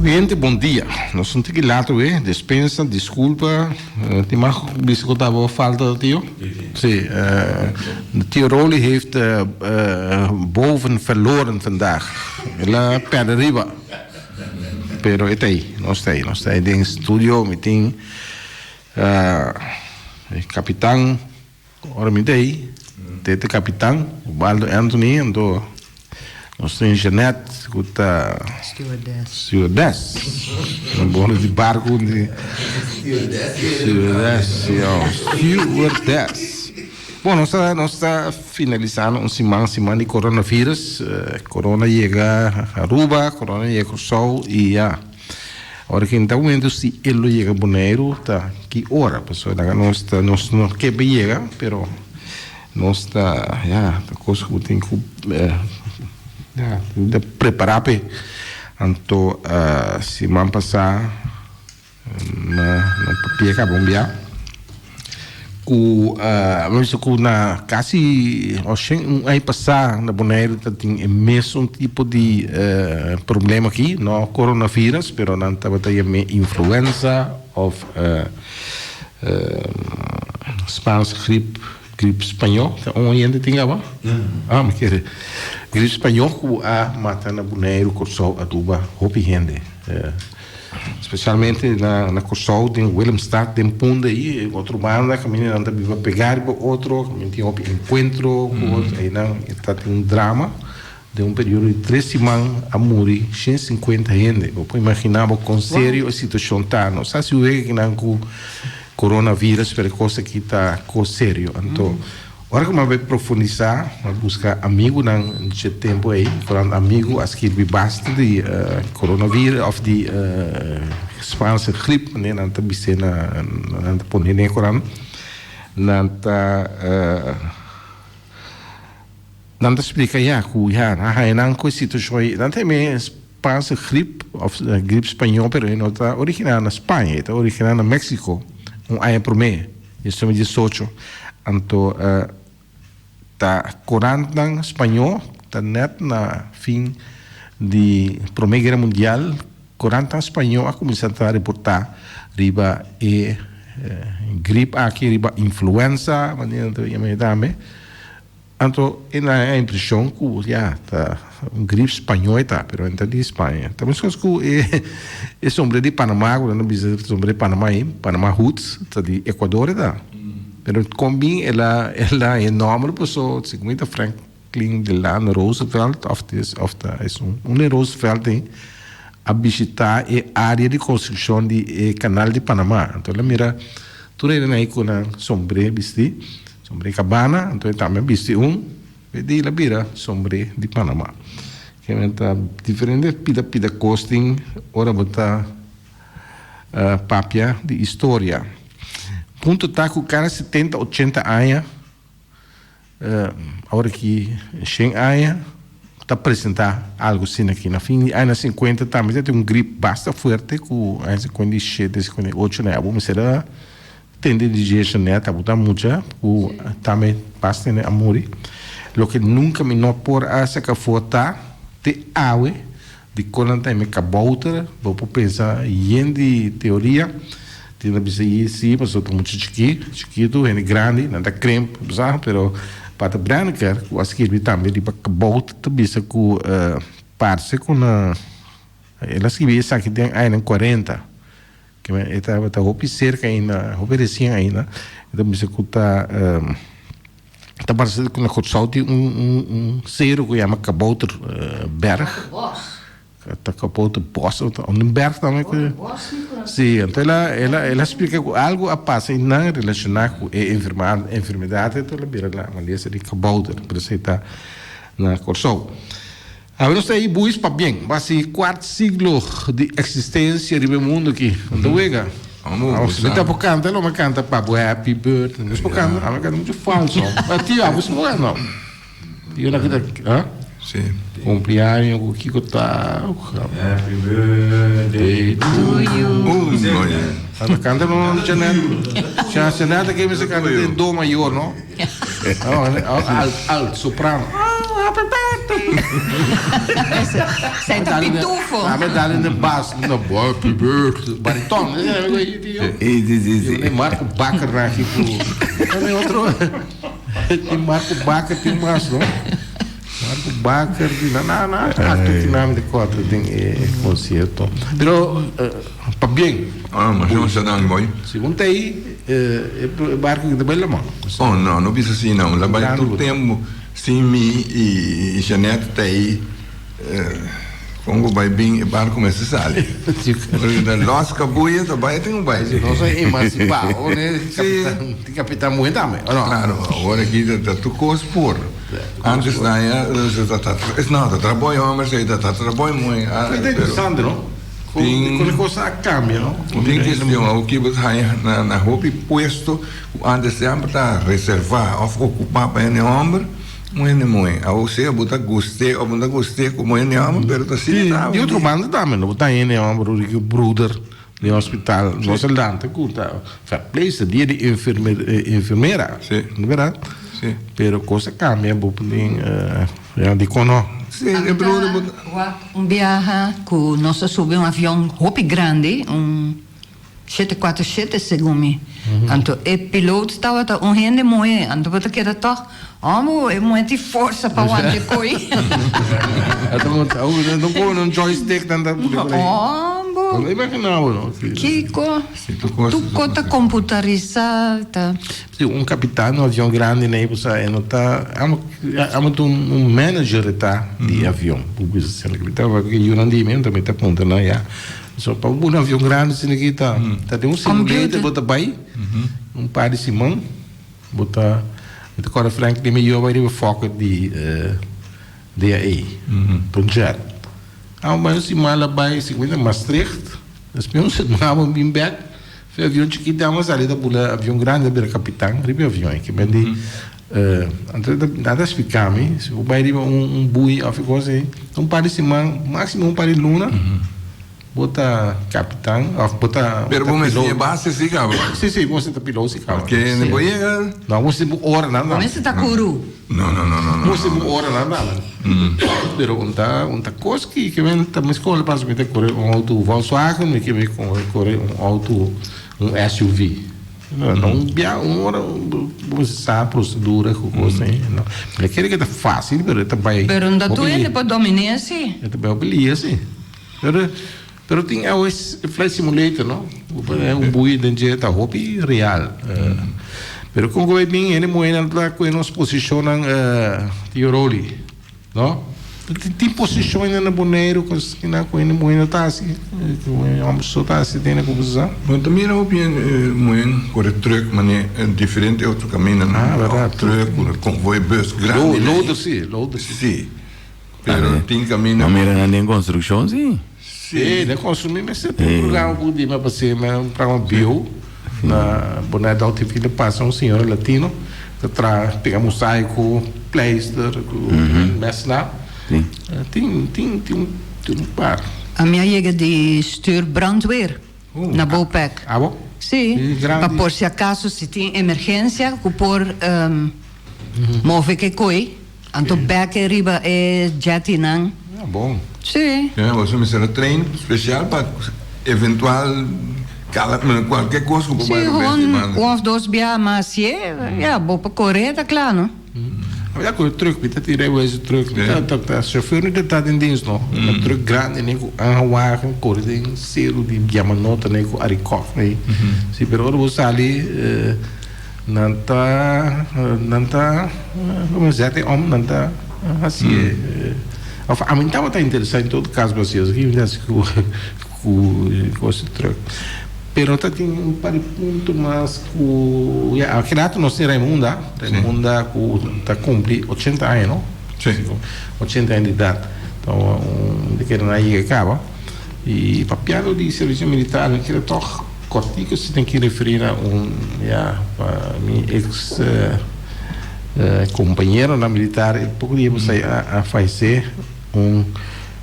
Gente, bon dia. Nos un tiki laat awe. Despensa, disculpa. Tin mag bisa cu tabo falta, tio? Sí. Tio Roli heeft boven verloren vandaag. El a perde riba. Pero e ta ei. Nos ta ei. Nos ta ei den studio. Mi tin e capitan. Ora mi ta ei, te te kapitan, Ubaldo Anthony, anto nos tin Jeanette ku ta Stewardess. Stewardess. Na bordo di barku di Stewardess, yo. Stewardess. Bon, nos ta nos ta finalisando un siman, siman di coronavirus. Corona yega Aruba, corona yega Kòrsou i ya. Ora ki ta momento si e lo yega Boneiru ta ki ora pasobra laga nos ta nos no ke pa yega pero nos ta ya ta kos ku tin ku ya tin ta prepara p'e anto siman pasa na papia kaba un bia. Ku a bisa ku na kasi oshen un aña pasá na Boneiru ta tin e mesun tipo di problema aki, no coronavirus, pero nan tabata yam'é influenza òf Spaanse griep, griep spañó. Ta un oyente tin kaba? Ah, mi kere. Griep spañó ku a mata na Boneiru, Kòrsou, Aruba hopi hende. Spesialmente na Kòrsou, den Willemstad, den Punda ei, e otro banda kaminda nan ta biba pegá riba otro, kaminda tin hopi enkuentro ku otro, einan e ta tin un drama. Den un periodo di tres siman a muri shen sinkuenta hende. Bo por imaginá bo kon serio e situashon ta. No sa si wega kinan ku coronavirus, pero e kos aki ta kos serio. Anto. Ora ku mi a bai profundisá, mi a buska amigunan dje tempu ei, foral amigu a skirbi basta di coronavirus òf di Spaanse griep, manera nan ta bis'é na nan ta pone den e koran. Nan ta nan ta splika ya ku ya nan haña nan ku e situashon ei. Nan ta heme Spaanse griep òf griep spañó, pero e no ta originá na Spaña, e ta originá na Mexico un aña promé. 1918, anto ta korantnan spañó ta nèt na fin di Promé Guera Mundial, korantnan spañó a kuminsá ta reportá riba e grip aki, riba influenza, manera nan ta yama e tambe. Anto e na e impresion cu ya ta un grip spañol e ta, pero e no ta di Spaña. Ta mescos cu e e sombre di Panama cu nan ta bisa sombre di Panama ayi, Panama hoed, ta di Ecuador e ta. Pero con bin el a el a e nomber paso segun mi ta Franklin Delano Roosevelt of of ta esun un de Roosevelt ayi a bishita e area di construccion di e canal di Panama. Anto el a mira tur hende ayi cu nan sombre bisti. Sombré Cabana, anto e tambe a bisti un e di la bira sombré di Panama. Kimen ta diferente pida pida kos tin ora bo ta papia di historia. Punto ta ku kada setenta ochenta aña, awor aki shen aña, ta presenta algo asina aki. Na fin di aña sinkuenta tambe ta tin un grip basta fuerte ku aña 57, 58 na abo mester a Tende di Jesanet a buta mucha ku tambe pas tene a muri. Loke nunka mi no por a saka afó ta te awe di kon nan ta heme kabouter. Bo por pensa yen di teoria. Tin ta bisa yi si pasobra ta mucha chikí, chikitu, hende grandi, nan ta krimp, bo sa. Pero Pater Brenneker ku a skirbi tambe riba kabouter ta bisa ku parse ku na el a skirbi esaki den añanan kuarenta. E tabata hopi serka ainda, hopi resien ainda. E ta bisa ku ta ta parse ku na Kòrsou tin un un un seru ku yama Kabouterberg. Ta Kabouterbos òf un berg tambe ku Si, anto el a el a el a splika ku algu a pasa einan relashoná ku e enfermedat anto el a bira la malesa di kabouter, por eso e ta na Kòrsou. Awe nos ta ei buis pabien, basi kuart siglo di eksistensia riba e mundu aki. No ta wega. Amo Si mi ta por kanta lo mi kanta pa bo happy birthday. Nos por kanta, ami kanta muchu falso. Ma tio abo si por kanta no. Tio na kita, ha? Si. Cumpleaños ku kiko ta. Happy birthday to you. Anda kanta no Janet. Janet ke mi se kanta den do mayor no. Alt, alt, soprano. Happy birthday. Happy. Esei ta pitufo. Ame dal in de bas, no happy birthday. Bariton, Sí, sí, sí, sí. Marco Bakker na aki ku. Tambe otro. Tin Marco Bakker tin mas, no? Marco Bakker di na na na acto ki nami de kòrda den e concierto. Pero pabien. Ah, masha masha danki boy. Si bo ta ei e barco ki ta bai laman. Oh no, no bisa asina. La bai tur tempo sin mi i Jeanette ta ei. Kon ku bai bin e barco mester sali. Los kabuya ta bai tin ku bai. Si nos a emansipá awor e kapitan tin kapitan muhé tambe o no? Klaro, awor aki ta tur kos por. Antes nan ya ta no ta trabou e homber esei ta trabou e muhé. Ta interesante no? Kon e kosnan a kambia no? Tin kestion awor ki bo ta haña na hopi puesto ku antes semper ta reservá òf okupá pa hende homber. Un hende muhé. Awor sea bo ta gust'é òf bo no ta gust'é komo hende hòmber, pero ta asina ta. Di otro banda tambe no bo ta hende hòmber ora ki bruder den hospital nos a lanta ku ta verpleegster dia di enfermera no berdad? Pero kos a kambia bo por tin ya dikon no? Sí, e bruder bo ta. Wak un biaha ku nos a subi un avion hopi grandi un. Shete kuater shete segun mi. Anto e piloot tabata un hende muhé, anto bo ta keda tòg, Hòmber, e muhé tin forsa pa wanta e koi. No pone un joystick nan ta pone por ahí. Hòmber. No imagina bo no. Kiko? Tur kos ta komputarisá ta. Si un kapitan di un avion grandi nei bo sa e no ta amo amo ta un manager e ta di avion. Bo bisa asina kapitan pasobra yunan di mi tambe ta puntra nan ya. So pa un avion grandi asina aki ta ta den un simulator bo ta bai un par di siman bo ta mi ta kòrda Frank di mi yo a bai riba Fokker di DAE ta un jet a bai un siman la bai siguiente Maastricht despues un siman bo bin bek fe avion chikito a sali ta bula avion grandi a bira kapitan riba e avion aki men di Anto nan ta splika mi, si bo bai riba un bui òf e kos ei, un par di siman, máksimo un par di luna, bo ta kapitan òf bo ta Pero bo mester tin e base si kaba. Si, si, bo mester ta piloto si kaba. Paske no bo yega. No, bo mester bo oranan Bo mester ta kuru. No, no, no, no, no. Bo mester bo oranan nada. Pero un ta un ta kos ki ke men ta mes kore pasobra mi ta kore un outo Volkswagen, mi ke mi kore un outo un SUV. No, no un bia un ora bo sa procedura cu cos ei no. Mi ta kere cu ta facil pero e ta bay. Pero no ta tur hende por dominé así. E ta bay hopi lia si. Pero pero tin awe flight simulator no. Bo por haña un bui den dje ta hopi real. Pero con cu bay bin hende muhernan ta cu nos posicionnan Tio Rolly. No? Tin posishonnan na Boneiru ku asina ku hende muhé no ta hasi, ku hende hòmber so ta hasi tene ku bo sa? Bo ta mira hopi hende muhé kore trùk manera diferente otro kamindanan. Ah, bèrdat. Trùk, kore konvoi, bùs grandi. Loader si, loader si. Si, pero tin kaminda. Bo mira nan den konstrukshon si? Si, den konstrukshon. Mi mester tin un programa ku di mi a pas'é, un programa bieu na Bonaire Dòk TV ta pasa un señora latino. Ta traha pega mosaico, pleister cu mesna. Tin tin tin un par. Ami a yega di stuur brandweer na Bopec. Abo? Si, pa por si acaso si tin emergencia cu por move ke koe, anto bek e riba e jettynan. Ah, bon. Sí. Ja, boso mester a train special pa eventual cala, cualkier cos cu por Sí, bay revés gewoon di banda. un of dos bia mas hacié, ja, bo por core ta cla, no? A mi ta cu truck, mi ta tira e wezi truck. Mi ta, ta, ta, chauffeur no ta ta den dienst, no. Ta truck grandi ne cu aanwagen core den ceru di Diamanota ne cu Arikok ne. Sí, pero ora bo sali, eh, nan ta, nan ta, como zet e om, nan ta haci e, of ami no tabata interesa en todo caso pasobra esaki mi ta haci cu cu cos di truck. Pero ta tin un par di punto mas cu ya aki rato nos tin Raimunda, Raimunda cu ta cumpli ochenta aña no? Si. Ochenta aña di edad. Enton un di kere nan a yega caba y papiando di servicio militar mi kere toch Kòrtiku si tin ki referí na un ya pa mi eks kompañeronan militar e poko dia pasá a fayesé un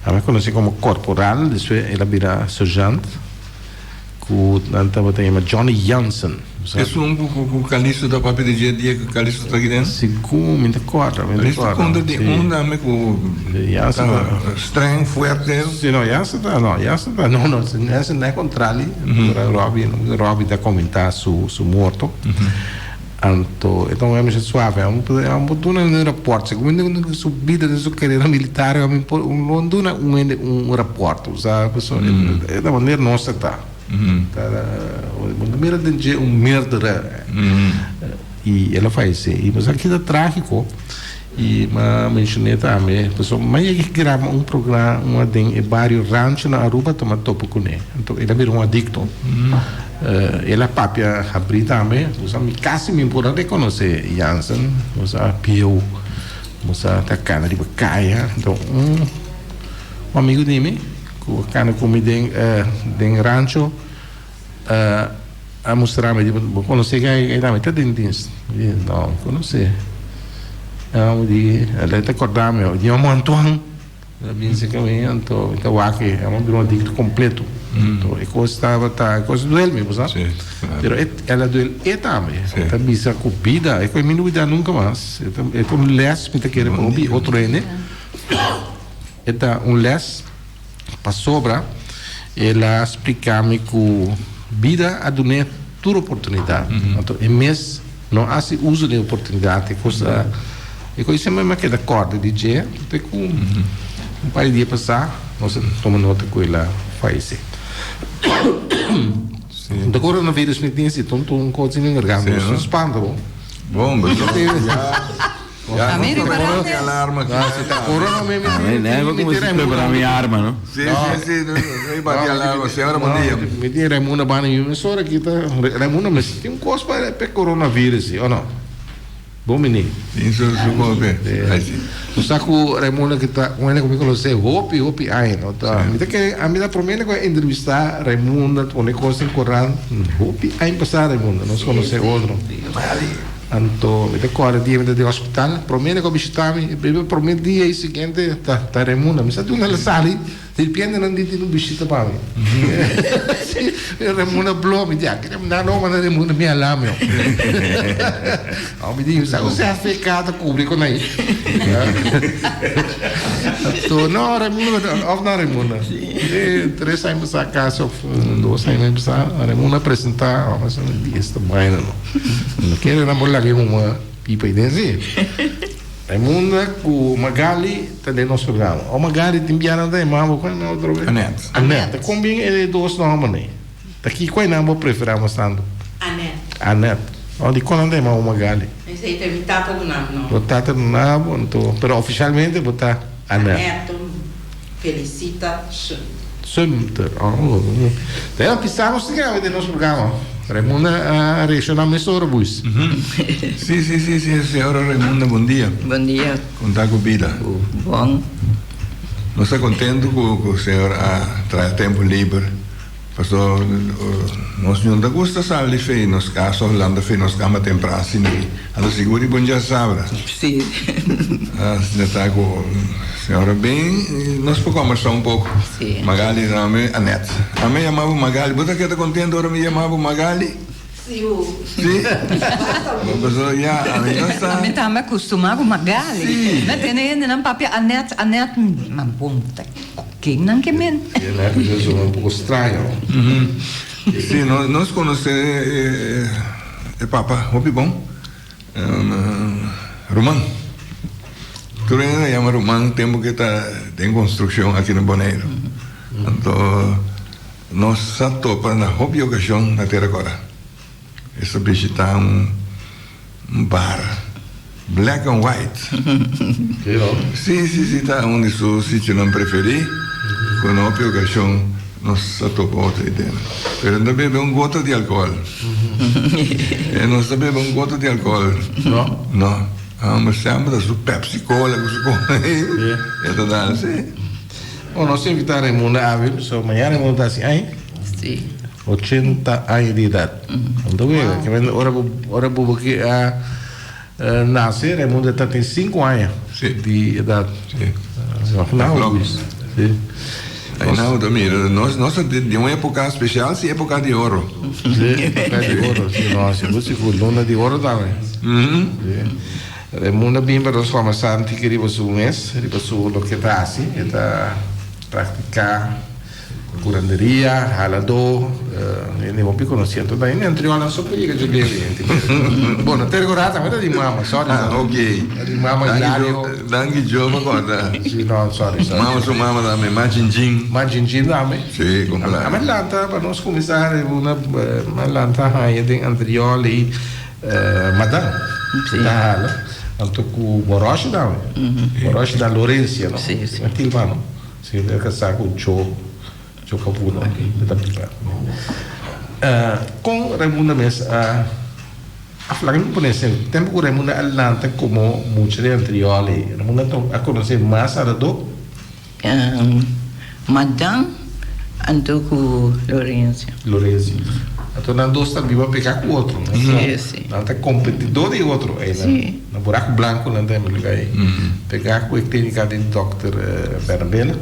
a mi konosé komo korporal despues el a bira sergeant ku nan tabata yama Johnny Jansen. Esun ku ku Calisto ta papia di dje dia ku Calisto ta aki den? Segun mi ta kòrda, mi ta Calisto kòrda. konta di un dame ku Jansen ta ta. streng, fuerte. Si no, Jansen ta, no, Jansen ta, no, no, Jansen no e kontrali. Robbie, Robbie ta komentá su su morto. Anto e ta un hende masha suave. Amo por duna un raport. Segun mi su bida den su carera militar ami por no duna un hende un raport. Bo sa pasobra e ta manera nos ta ta. Bo ta mira den dje un meerdere. I el a fayece. I bo sa ki ta tragico i mi a mencion'e tambe pasobra mi a yega graba un programa den e bario Rancho na Aruba ta mi a topa cune. Anto el a bira un adicto. El a papia habrí tambe. Bo sa mi casi mi por a reconoce Jansen. Bo sa bieu. Bo sa ta cana riba caya. Anto un amigo di mi cu a cana cu mi den den rancho a mustra mi di bo conoce e tambe ta den dienst. Mi di no mi conoce. Mi di el ta corda mi di omo Antoine. Mi a binse ku mi, anto mi ta wak e amo bira un adikto kompleto. Anto e kos tabata, e kos duel mi, bo sa. Pero e el a duel e tambe. E ta bisa ku bida, e kos mi no bida nunka mas. E ta e ta un les mi ta kere pa hopi otro hende. E ta un les pasobra el a splika mi ku bida a dun'é tur oportunidat. Anto e mes No hasi uso di e oportunidat, e kos a e kos semper mi a keda kòrda di dje te ku un par di dia pasá nos a tuma nota ku el a fayesé. De coronavirus mi tin si tonto un kos sin engargá nos no spanta bo. Bon, bo A mi ripará te alarma. Corona mi mi mi tin Raimundo. Mi arma no. Si si si mi bati alarma señora bon dia. Mi tin Raimundo banda mi mesora aki ta Raimundo mester tin un kos pa e coronavirus si o no? Bon bini. Tin su su kos be. Ai si. Bo sa ku Raimundo ki ta un hende ku mi konosé hopi hopi aña no ta mi ta kere ami ta promé ku a entrevistá Raimundo pone kos den korant hopi aña pasá Raimundo nos konosé otro. Anto mi ta kòrda dia mi ta den hospital, promé ku a bishitá mi, e promé dia i siguiente ta ta Raimunda. Mi sa duna el a sali, di repente nan di tin un bishita pa mi. Si, Raimunda bló, mi di, aki nan no manda Raimunda mi a lami. Mi di, sa ku CFK ta kubri kon ei. Anto, no, Raimunda, òf no Raimunda? Si, tres aña pasá kasi òf dos aña pasá, Raimunda a presentá, mi di, esta baina no. No kere nan por laga e huma pipa i den si. Raimunda ku Magali ta den nos programa. O Magali tin bia nan ta yama bo kon e otro be? Anet. Anet. Ta kon bien e dos nomber nei? Ta kiko e nan bo prefera mas tantu? Anet. Anet. O dikon nan ta yama bo Magali? Esei ta mi tata duna mi nomber. Bo tata duna bo anto pero ofishalmente bo ta Anet. Anet Felicita Sumter. Sumter, oh. Ta e pisa nos tin awe den nos programa. Raimunda a reacciona mesora buis. Si, si, si, si, señora Raimunda, bon dia. Bon dia. Con ta cu bida? Bon. Nos ta contento cu cu señor a traha tempo liber. Paso nos no ta gusta sali fei nos cas of lanta fei nos cama tempran asina aki. Anto sigur di bon djasabra. Si. Asina ta cu señora bin nos por combersa un poco. Si. Magali ami Anet. Ami a yama bo Magali. Bo ta keda contento ora mi yama bo Magali? Si bo. Si. Paso ya ami no sa. Ami tambe a costuma cu Magali. Si. Mi a tende hendenan papia Anet, Anet, ma bon ta. Ken nan ke men? E na e zona un poko straño. Si, nos konosé e papa hopi bon, Ruman. Tur hende ta yama Ruman tempu ku e ta den konstrukshon aki na Boneiru. Anto nos sa topa na hopi okashon na Tera Kora. E sa bishitá un bar black and white. Sí, sí, sí, ta un di su sitionan preferí. Ku na hopi okashon nos sa topa otro ei den. Pero e no ta bebe un gota di alkohòl. E no sa bebe un gota di alkohòl. No? No. Homber semper ta su Pepsi Cola ku su kos ei. E ta dal, sí. Bon, nos ta invitá Raymunda awe, pasobra mañana Raymunda ta hasi aña. Sí. Ochenta aña di edat. Anto wega, ke men ora bo ora bo bo ke a nase Raimundo ta tin sinku aña di edat. Imagina bo Luis. Si. Einan bo ta mira, nos nos ta den un epoca special, si epoca di oro. Si, epoca di oro, si no, sigur sigur, luna di oro tambe. Si. Raimundo a bin pa nos forma Santi ki riba su mes, riba su loke e ta hasi, e ta practica. Curanderia, haladó, hende hopi conoci. Anto ta hende antrionan so por yega dje leu hende. Bueno, te recorda tambe ta di mama, sorry. Ah, ok. Ta di mama Hilario. Danki Joe pa corda. Si, no, sorry, sorry. Mama su mama tambe, Ma Chinchin. Ma Chinchin tambe. Si, con claro. A mi lanta, pa nos cuminsa, una, mi lanta haña den antriol ei Madan. Si. Ta hala. Anto cu Boroshi tambe. Boroshi da Lorencia, no? Si, si. Na Tilma, no? Si el kasá ku Cho, Cho Kapuno, e ta biba. Kon Raimunda mes a afla? Mi pone esei, tempu ku Raimunda a lanta komo mucha di antriòl ei, Raimunda a konosé mas aradó? Madan anto ku Lorencia. Lorencia. Anto nan dos ta biba pegá ku otro. Sí, sí. Nan ta kompetidó di otro einan. Sí. Na Buraku Blanku nan ta hembra lugá ei. Pegá ku e klínika di dòkter Bernabela.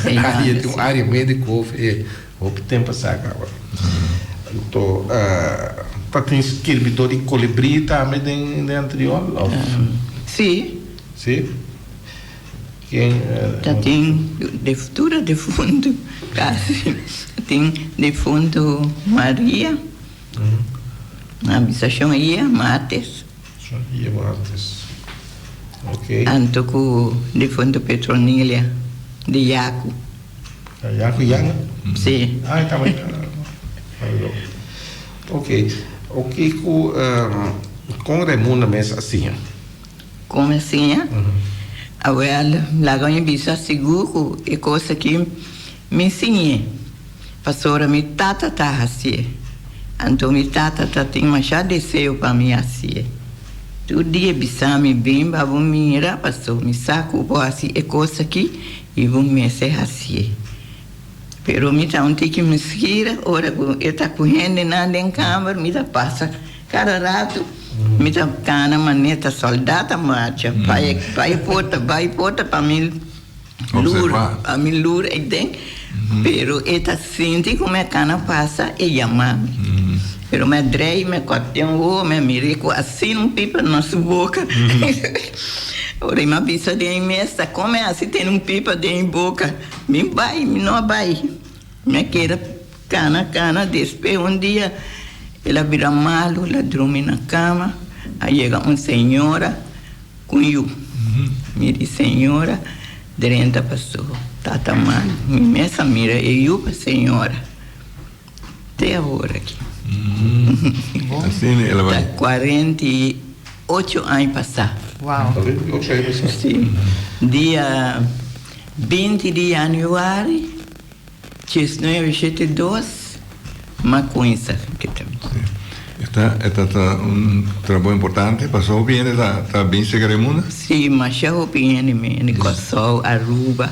Área tin un área médiko e hopi tempu a saka awa. Anto ta tin skirbidó di kolibrí tambe den anterior òf? Sí. Sí? Ken? Ta tin tur a defuntu kasi. Tin defuntu Maria. A bisa shon ia martes. Shon ia martes. Ok. Anto ku difunto Petronilia di Yaku. Yaku Yanga? Si. Ah, e tabata algo. Ok. Ok ku kon Raimunda mes a siña? Kon a siña? Awel, laga mi bisa sigur ku e kos aki mi siñ'é. Pasobra mi tata ta hasié. Anto mi tata ta tin masha deseo pa mi hasié. Tur dia e bisa mi, Bin pa bo mira, paso mi sa ku bo hasi e kos aki i bo mester hasié. Pero mi ta un tiki misgira ora ku e ta ku hendenan den kamber, mi ta pasa kada ratu, mi ta kana manera ta sòldat ta marcha, bai bai porta, bai porta pa mi. Lur, a mi lur ei den, pero e ta sinti ku mi a kana pasa e yama mi. Pero mi a drei, mi a kòrte un wowo, mi a mir'é ku asina un pipa na su boka. Ora mi a bisa den e mes, ta kon mi a hasi tene un pipa den e boka? Mi bai, mi no a bai. Mi a keda kana kana, despues un dia el a bira malu, el a drumi na kama, a yega un señora. Ku yu. Mi di señora drenta paso tata mal. Mi mes a mira e yu pa señora. Te awor aki. Asina el a bai. Ta 48 aña pasá. Wow. 48 aña pasá. Si. Dia 20 di januari 1972 m'a cuminsa kita. Esta esta ta un trabou importante pasobra hopi hende ta ta bin seca den mundo. Si, masha hopi hende mi di Kòrsou, Aruba.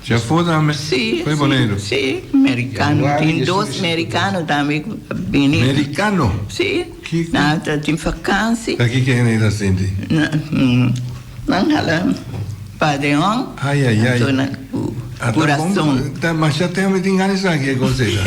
Si afó tambe? Si, Foi Boneiru? si, merikano, tin dos merikano tambe ku a bini. Merikano? Si, Kiko? nan ta tin vakansi. Ta kiko hende ta sinti? Nan hala Padreon Ai ai ai. anto nan ku kurason. Ta masha tempo mi tin gana di sa ki e kos ei ta.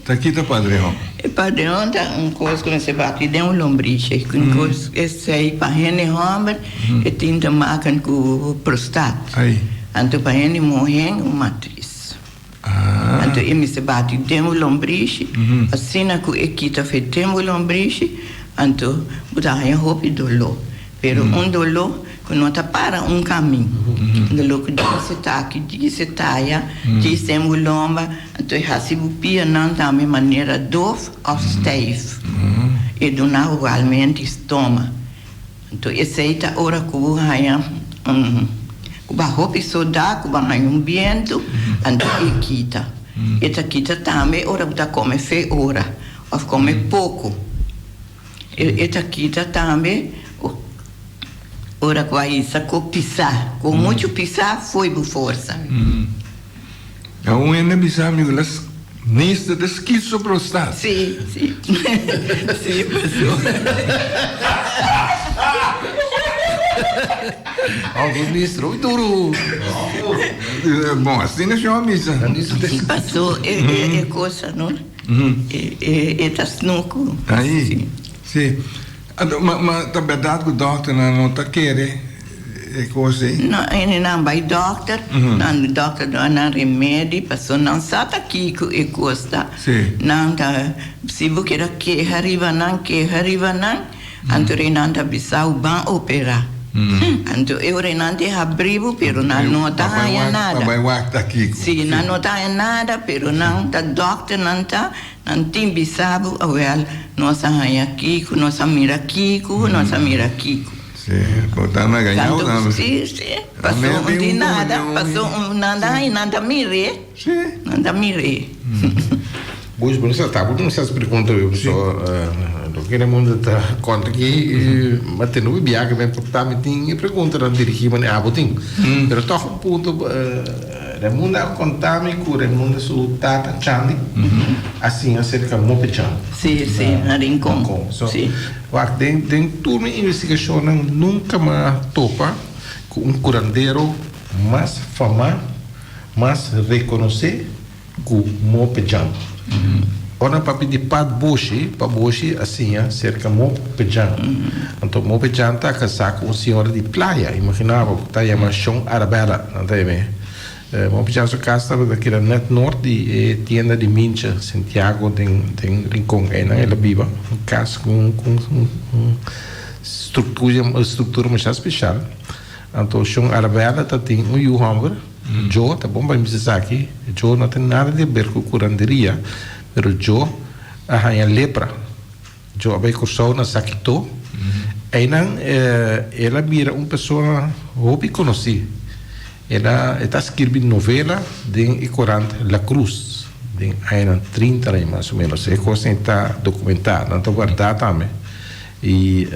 Ta kita Padreon? E Padreon ta un kos ku mester bati den un lombrishi. Un kos esei pa hende hòmber e tin te maken ku prostat. Ai. Anto pa hende muhé un matris. Anto e mester bati den bo lombrishi, asina ku e kita fe den bo lombrishi, anto bo ta haña hopi doló. Pero un doló ku no ta para un kamin. Un doló ku djis e ta aki, djis e ta aya, djis den bo lomba, anto e hasi bo pianan tambe manera dof òf stijf. E duna bo walmente stoma. Anto esei ta ora ku bo haña un ku ba hopi sodá, ku ba haña un bientu, anto e kita. E ta kita tambe ora bo ta kome fe ora òf kome poko. E ta kita tambe ora ku a hisa ku pisá, ku muchu pisá fo'i bo forsa. A un hende bisa mi ku las nista ta skizoprostat. Sí, sí. Sí, pasó. Oh, dos ministro, hopi duru. Bon, asina shon a bisa. Si pasó e e cosa no, e e e ta snoku. Ai, si. Anto, ma ma ta bèrdat ku dòkternan no ta kere e kos ei? No, hende nan bai dòkter, nan dòkter duna nan remedi pasobra nan sa ta kiko e kos ta. Si. Nan ta, si bo keda keha riba nan, keha riba nan, anto rei nan ta bisa bo ban operá. Anto e ora nan ta habri bo pero nan no ta haña nada. Pa bai wak ta kiko. Si, nan no ta haña nada pero nan ta dòkternan ta. Nan tin bisa bo, awel, nos a haña kiko, nos a mira kiko, nos a mira kiko. Sí, bo ta na gañao Tanto, tambe. sí, sí, pasó un tin nada, pasó un nan ta haña, nan ta mir'é, Sí. nan ta mir'é. Boys, bo no sa ta, bo no sa pregunta bo so, loke den mundo ta konta aki, ma tene hopi biaha mi ta mi tin e preguntanan dirigí manera abo tin. Pero tòg un punto. Raimunda a konta mi ku Raimunda su tata Chandi a siña aserka Mope Chan. Sí, sí, na Rincon. Rincon. So, Sí. wak, den, den tur mi investigashonnan nunka mi a topa ku un kurandero mas famá, mas rekonosé ku Mope Jan. Ora nan papia di Pat Boshi, Pat Boshi a siña serka Mope Jan. Anto Mope Jan ta kasá ku un señora di playa, imagina bo, ku ta yama Shon Arabella, nan ta yam'é. Mope Jan su kas tabata keda nèt nort di e tienda di Mincha Santiago den den Rincon. Einan el a biba, un kas ku un ku un struktura masha speshal. Anto Shon Arabella ta tin un yu hòmber. Djo, ta bon pa mi bisa esaki, djo no tin nada di haber ku kuranderia, pero djo a haña lepra. Djo a bai Kòrsou na Sakito. Einan el a bira un persona hopi konosí. El a e ta skirbi novela den e korant La Cruz den añanan trinta mas o ménos. E kosnan ta dokumentá, nan ta guardá tambe. I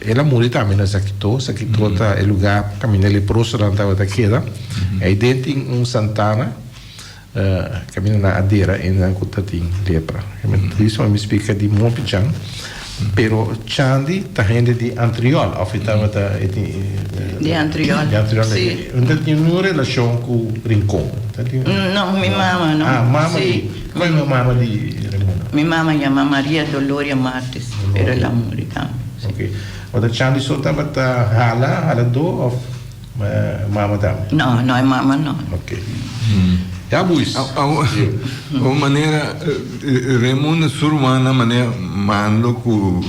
el a muri tambe na Zakito. Zakito ta e lugá kaminda e leprosonan tabata keda. Ei den tin un santana kaminda nan a dera esnan ku ta tin lepra. Tristo mi splika di mopi chan, pero Chandi ta hende di Antriol òf e tabata e tin. Di Antriol, Di Antriol. si. No ta tin niun relashon ku Rincon? No, mi mama no. Ah, mama di. Cual e mama di Raymunda? Mi mama yama Maria Doloria Martes, pero el a muri tambe. Ok. Ota Chandi so tabata hala, haladó of mama tambe? No, no e mama no. Ok. Ya buis. Un manera Raymunda su rumannan manera mando cu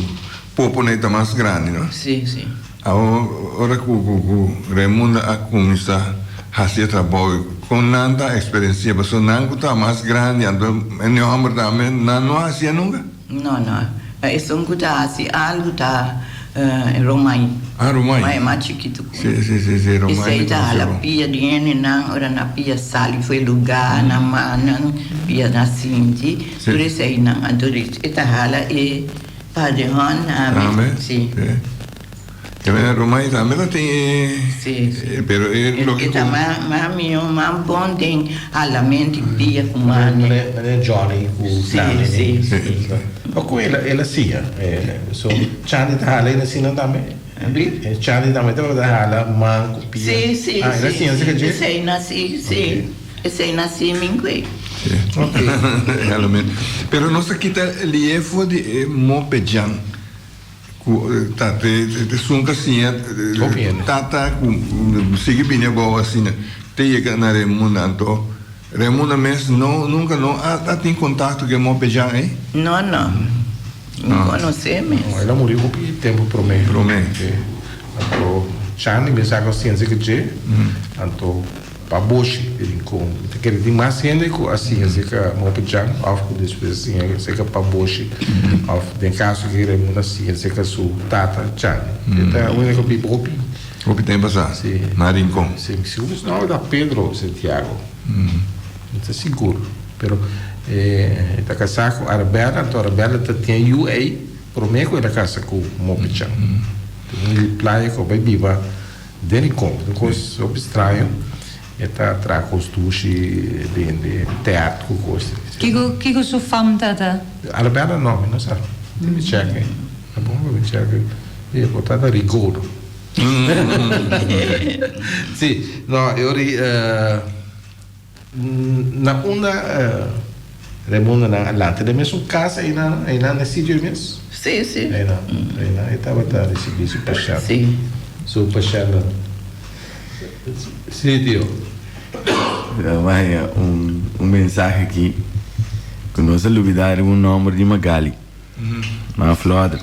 poponan ta mas grandi no? Si, si. Awor, ora ku ku Raymunda a kuminsá hasi e trabou, kon nan ta eksperensi'é? Pasobra nan ku ta mas grandi, anto e niño hòmber tambe, nan no a hasié nunka? No, no. Esun ku ta hasi algu ta Romai. Ah, Romai. Romai e mas chikitu ku mi. Si, si, si, si, Romai. Esei ta hala pia di hendenan, ora nan pia sali for e lugá, nan mannan, pia nan sinti, tur eseinan. Anto e ta hala e. Padre Hon, Tambe? Si. Te mira Romay tambe ta tin e. Si, si. Pero e loke E ta mas mas miho, mas bon den halamento di pia ku mane. Manera Johnny ku Tami. Si, si, si. Ma ku el el a siña? So Chandi ta hala el asina tambe? Chandi tambe tabata hala man ku pia? Si, si, si. Ah, el a siña asina dje? Esei na si, si. Esei na si min kwe. Realmente. Pero nos ta kita liefo di e mopejan ku ta te esun ta siña tata ku sigui bini abou asina te yega na Raymunda. Anto Raymunda mes no nunka no a tin kontakto ku e mopejan ei? No no. Mi konosé mes. El a muri hopi tempu promé. Promé. Anto Chandi mes a konsiensia ku dje. Anto. Pa boshi di Rincon. Mi ta kere tin mas hende ku a siña aserka Mope Jan òf ku despues a siña aserka Pa Boshi òf den kaso ke Raymond a siña aserka su tata Chani. E ta un hende ku a biba hopi. Hopi tempu pasá Si. na Rincon. Si, mi sigur su nòmber ta Pedro Santiago. Mi ta sigur. Pero e ta kasá ku Arabella, anto Arabella ta tin e yu ei promé ku el a kasa ku Mope Jan. Ta un di playa ku a bai biba. Den e kong, un kos hopi straño, e ta traha kos dushi, bende tèrt ku kos. Kiko kiko su fam ta ta? Arabella no, mi no sa. Tin mi chèk ei. Ta bon pa mi chèk ei. E por ta ta Rigodo. Sí, no, e ora ei na unda Raimundo nan a lanta? Den mesun kas einan, einan na e sitio ei mes? Sí, sí. Einan, einan e tabata risibí su pashènt. Sí. Su pashèntnan. Sí, tio. Maya un mensahe aki ku nos a lubida riba un nòmber di Magali. Ma Flòder.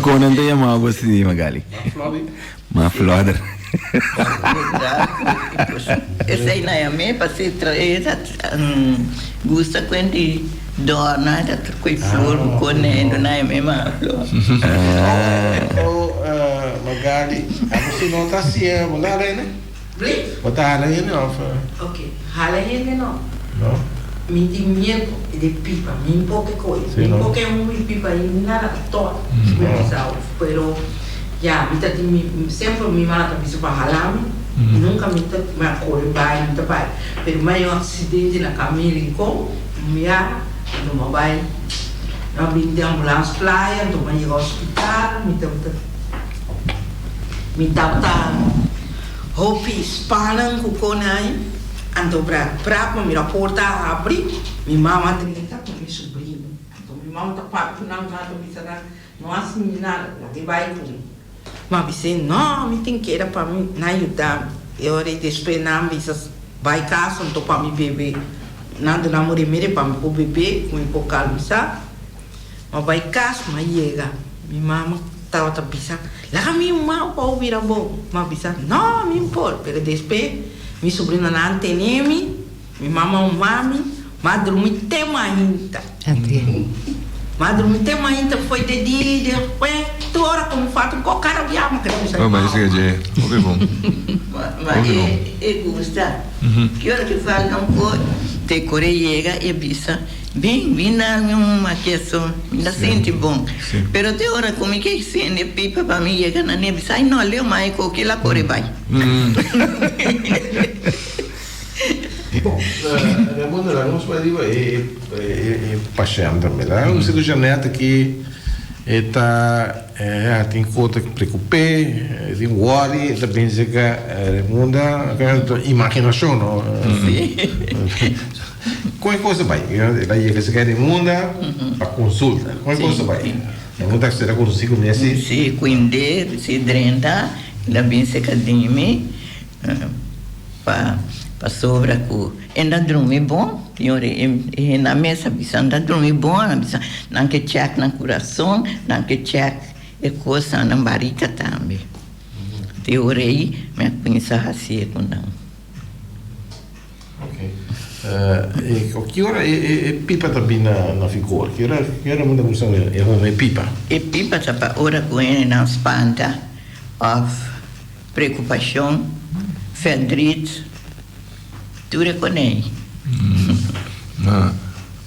Kon nan ta yama bo así, Magali? Ma Flòder. Ma Flòder. Esei nan yam'é pasé e ta gusta kuen di dòrna, e ta kue flor ku konèndu, nan yam'é Ma Flòder. Oh, Magali, abo si no ta hasié, bo ta hala hende? Blik? Bo ta hala hende of? Ok, hala hende no. No? Mi tin miedu di pipa, mi por ke koe, mi por ke un mi pipa i nada tòg, mi bisa of, pero ya mi ta tin mi, semper mi mama ta bisa pa hala mi, nunka mi ta, mi a kore bai, mi ta bai, pero mi a haña un aksidente na Camille Rincon, mi a, anto mi a bai, mi a bini den ambulans playa, anto mi a yega hospital, mi tabata, mi tabata hopi spanan ku konai. Anto bra bra pa mira porta a habri, mi mama a drenta ku mi subrino. Anto mi mama ta papia ku nan, mi mama ta bisa nan, No hasi mi nada, laga e bai ku mi. Mi a bis'é, No, mi tin keda pa mi nan yuda mi. E ora ei despues nan bisa bai kas anto pa mi bebe. Nan duna mi remedi pa mi por bebe ku mi por kalmisa. Mi a bai kas, mi a yega, mi mama tabata bisa, Laga mi uma pa bo bira bon. Mi a bisa, No, mi por. Pero despues mi subrinonan tene mi, mi mama a uma mi, mi a drumi te mainta. Mi a drumi te mainta foi de dia i despues tur ora ku mi falta un koko karabiá mi kere bisa mi mama. Ma e gusta. Ki ora ki falta un kos, te kore yega e bisa. Bin, bin na mi un makeso, mi ta sinti bon. Pero te ora ku mi ke sende pipa pa mi yega na ne bisa, ay no, leu mai ku kila kore bai. Bon, Raimundo, laga nos bai riba e pashènt tambe. Laga nos bisa ku Jeanette aki e ta ya tin kos ta preokup'é, e tin wòri, e ta binse ka Raimundo, imaginashon no. Kon e kos ta bai? El a yega serka Raimunda pa konsulta. Kon e kos ta bai? Raimunda ta sera konosí ku Messi? Si, kuind'é, si drenta, el a bin serka di mi pa pasobra ku e ta drumi bon. Tin ora e na mes a bisa, N ta drumi bon. A bisa, Nan ke chèk nan kurason, nan ke chèk e kosnan nan barika tambe. Tin ora ei mi a kuminsá hasié ku nan. Ok. E ki ora e pipa ta bin na vigor? Ki ora ki ora bo ta kuminsá e huma e pipa? E pipa ta pa ora ku hendenan spanta òf preokupashon, fèrdrit, tur e konei.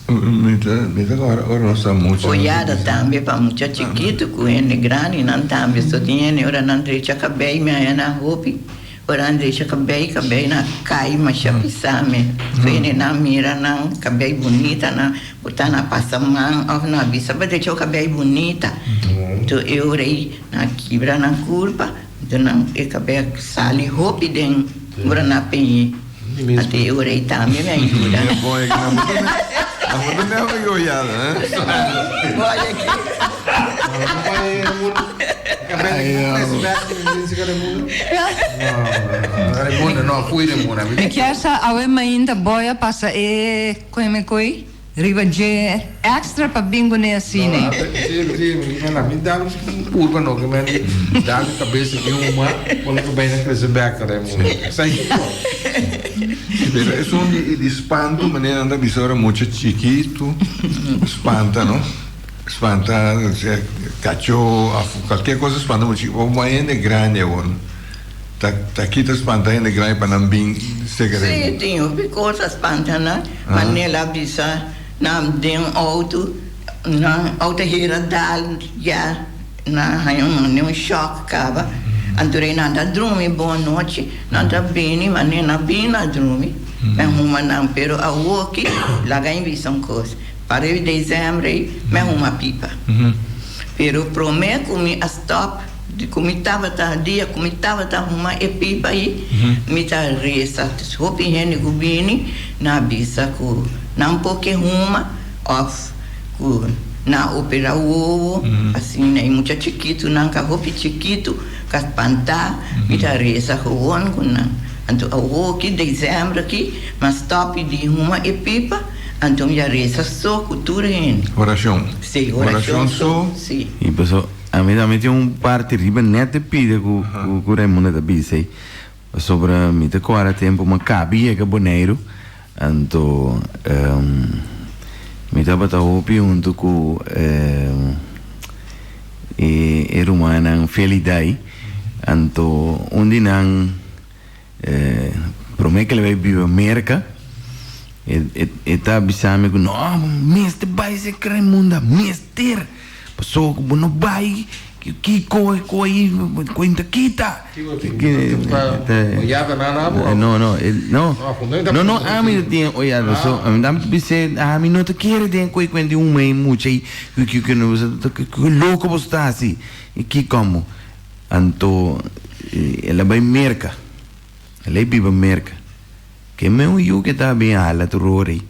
Mi ta mi ta kòrda ora nos ta mucha. Oyada tambe pa mucha chikitu ku hende grandi nan tambe so tin hende ora nan drecha kabei mi haña nan hopi. Ora nan drecha kabei, kabei nan kai masha pisa me. So hende nan mira nan kabei bunita nan por ta nan pasa man of nan a bisa bo drecha bo kabei bunita. Enton e ora ei nan a kibra nan kurpa, enton nan e kabei a sali hopi den ora nan a peñ'é. Anto e ora ei tambe mi a yuda. Mi kier sa awe mainta boy a pasa e koe koe riba dje extra pa bin ku ne asina. Pero esun di spantu manera nan ta bisa ora mucha chikitu spanta no. Spanta sea cacho of cualkier cosa spanta mucha o bo hende grandi awor ta ta kita spanta hende grandi pa nan bin seca Sí, tin hopi cos a spanta nan, ma Nel a bisa nan den auto, nan auto hera dal ya nan haña un un shock caba, anto rei nan ta drumi bon nochi, nan ta bini ma Nel a bini a drumi, men huma nan, pero awoki laga mi bisa un cos. Para e december ei mi a huma pipa. Pero prome cu mi a stop. Ku mi tabata dia ku mi tabata huma e pipa ei, mi ta resa. Hopi hende ku bini nan a bisa ku nan por ke huma òf ku nan a operá wowo, asina. E mucha chikitunan ka hopi chikitu ka spantá, mi ta resa gewoon ku nan. Anto awoki desèmber aki mi a stòp di huma e pipa, anto mi a resa so ku tur hende. Orashon. Sí, orashon so. Sí. I paso ami tambe tin un parti riba net e pida ku ku Raimundo ta bisa ei, pasobra mi ta kòrda tempu mi a kabi yega Boneiru, anto mi tabata hopi huntu ku e e rumannan Felidai, anto un di nan promé ku el a bai biba Merka e e ta bisa mi ku no mester bai serka Raimunda, mester! Paso ku bo no bai kiko e koi koi ta kita. Oyada nan abo? No no no no no ami ta tin oyada so ami ta bis'é ami no ta kere den koi kuenti un mei mucha i ki loko boso ta hasi i kikomo anto el a bai Merka el a biba Merka ke men un yu ke ta bin hala tur ora ei.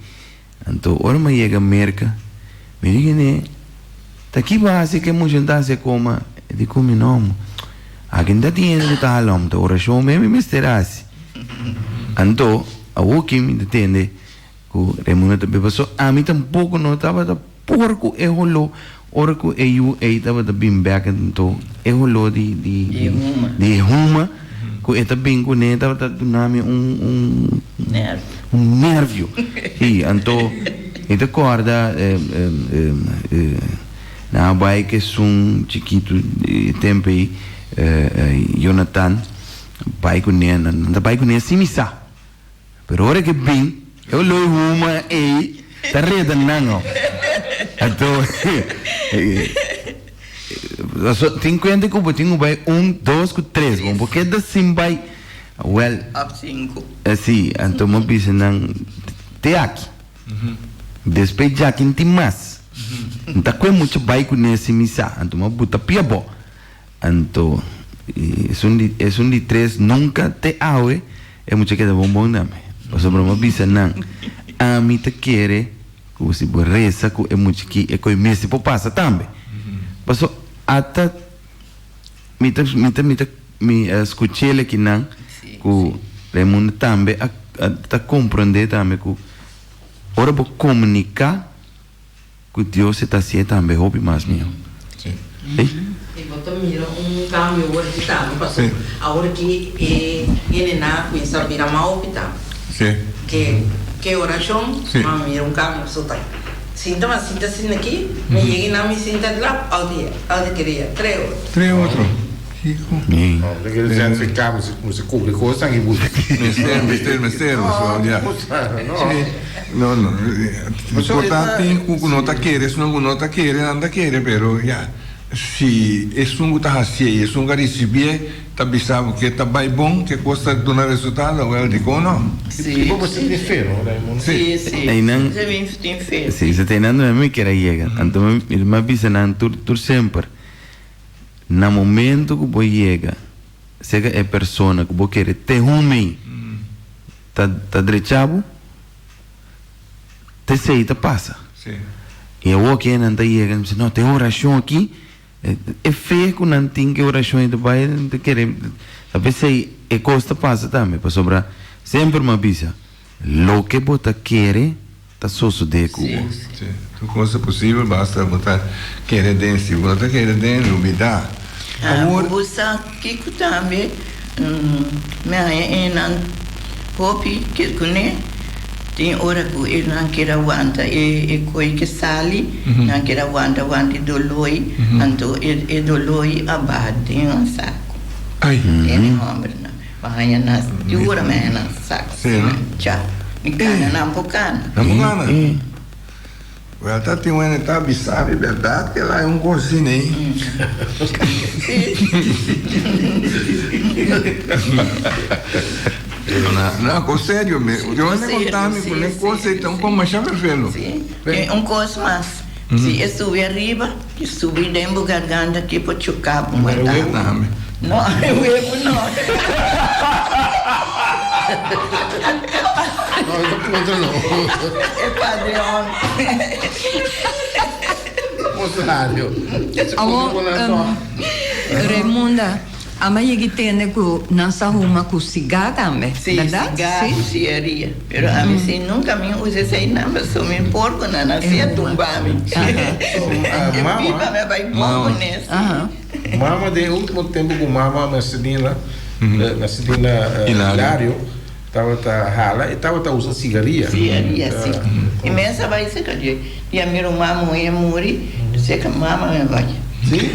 Anto ora mi a yega Merka, mi di kende, Ta ki bo hasi ke mucha no ta hasi e koma? E di ku mi, No, aki no ta tin hende ku ta hala mi, ta orashon mes mi mester hasi. Anto awoki mi ta tende ku Raimundo ta beba, so ami tampoko no tabata por ku e holó ora ku e yu ei tabata bin bek, anto e holó di di di e huma ku e ta bin kuné tabata duna mi un un Un nervio. Sí, anto mi ta corda nan a bai cu esun chikitu e tempo ei, Jonathan, bai cu ne, nan ta bai cu ne sin mi sa. Pero ora cu e bin, e olor huma ei ta reda nan oh. Anto tin cuenta cu bo tin cu bai un, dos cu tres, bo no por keda sin bai. Wel. Op sinku. Si, anto mi a bisa nan, Te aki. Despues djaki N tin mas. N ta kue mucha bai kuné si mi sa. Anto mi a buta pia bo. Anto, esun di, esun di tres nunka te awe e mucha keda bon bon na mi. Pasobra mi a bisa nan, Ami ta kere ku si bo resa ku e mucha ki e koe mester por pasa tambe. Paso ata. Mi ta mi ta mi ta mi a skuch'el akinan ku Raimundo tambe a ta komprondé tambe ku ora bo komuniká ku Dios e ta hasié tambe hopi mas mihó. E bo ta mira un kambio awor aki tambe pasobra awor aki e hendenan a kuminsá bira mas hopi tambe. Ke ke orashon m'a mira un kambio pasobra ta sinta m'a sinta asina aki mi yega einan mi sinta lap al di al di kere ya tres otro. Tres otro kiko? No, mi kere identifiká mi si mi kubri kosnan i buska. Mester mester mester pasobra ya. No no por ta tin ku no ta kere esun ku no ta kere nan ta kere pero ya si esun ku ta hasié i esun ku a risibié. Ta bisa bo ke ta bai bon, ke kos ta duna resultado, awel dikon no? Sí, Bo mester tin fe, no, Raimundo? Sí, sí. Einan, Mester bin tin fe. sí, se ta einan donde mi kier a yega. Anto mi, mi a bisa nan tur, tur semper, na momento ku bo yega serka e persona ku bo kere te humei, ta, ta drecha bo, te esei ta pasa. Sí. I awor ke nan ta yega, mi bisa, no, te orashon aki. E fe ku nan tin ku e orashon ei ta bai, nan ta kere, ta p'esei e kos ta pasa tambe, pasobra semper mi a bisa, loke bo ta kere ta sosodé ku bo. Sí, tur kos ta posibel basta bo ta kere den. Si bo no ta kere den, lubidá. Awor. Bo sa kiko tambe Mi haña e nan hopi ke kuné. Tin ora ku e nan kier a wanta e koi ke sali, nan kier a wanta wanta e doloi, anto e doloi a baha den nan saku. Hende hòmbernan. Mi haña nan, tin ora mi haña nan saku asina, cha. Mi kana nan por kana. Nan por kana? Wel ta tin wende ta bisa mi berdad ke la un kos asina ei. No, kos serio mi. Yo wende konta mi ku ne kos ei ta un kos masha ferfelu. Si, i un kos mas. Si e subi ariba, e subi den bo garganta ki por choca bo mata bo. No, e webu no. No, e ta puntra no. E padreon. Contrario. Awor, Raymunda, ama yegi tende ku nan sa huma ku sigá tambe, Sí, bèrdat? sigá Sí? ku sigaria. Pero ami sí nunka mi usa eseinan pasobra mi por ku nan a sia tumba mi. E pipa mi a bai bon kuné, sí. Mama den e ultimo tempu ku mama Mercedina, Mercedina Hilario tabata hala, e tabata usa sigaria. Sigaria, sí. I mes a bai seka dje. I a mi ruman muhé muri, seka mama mi a bai. Sí?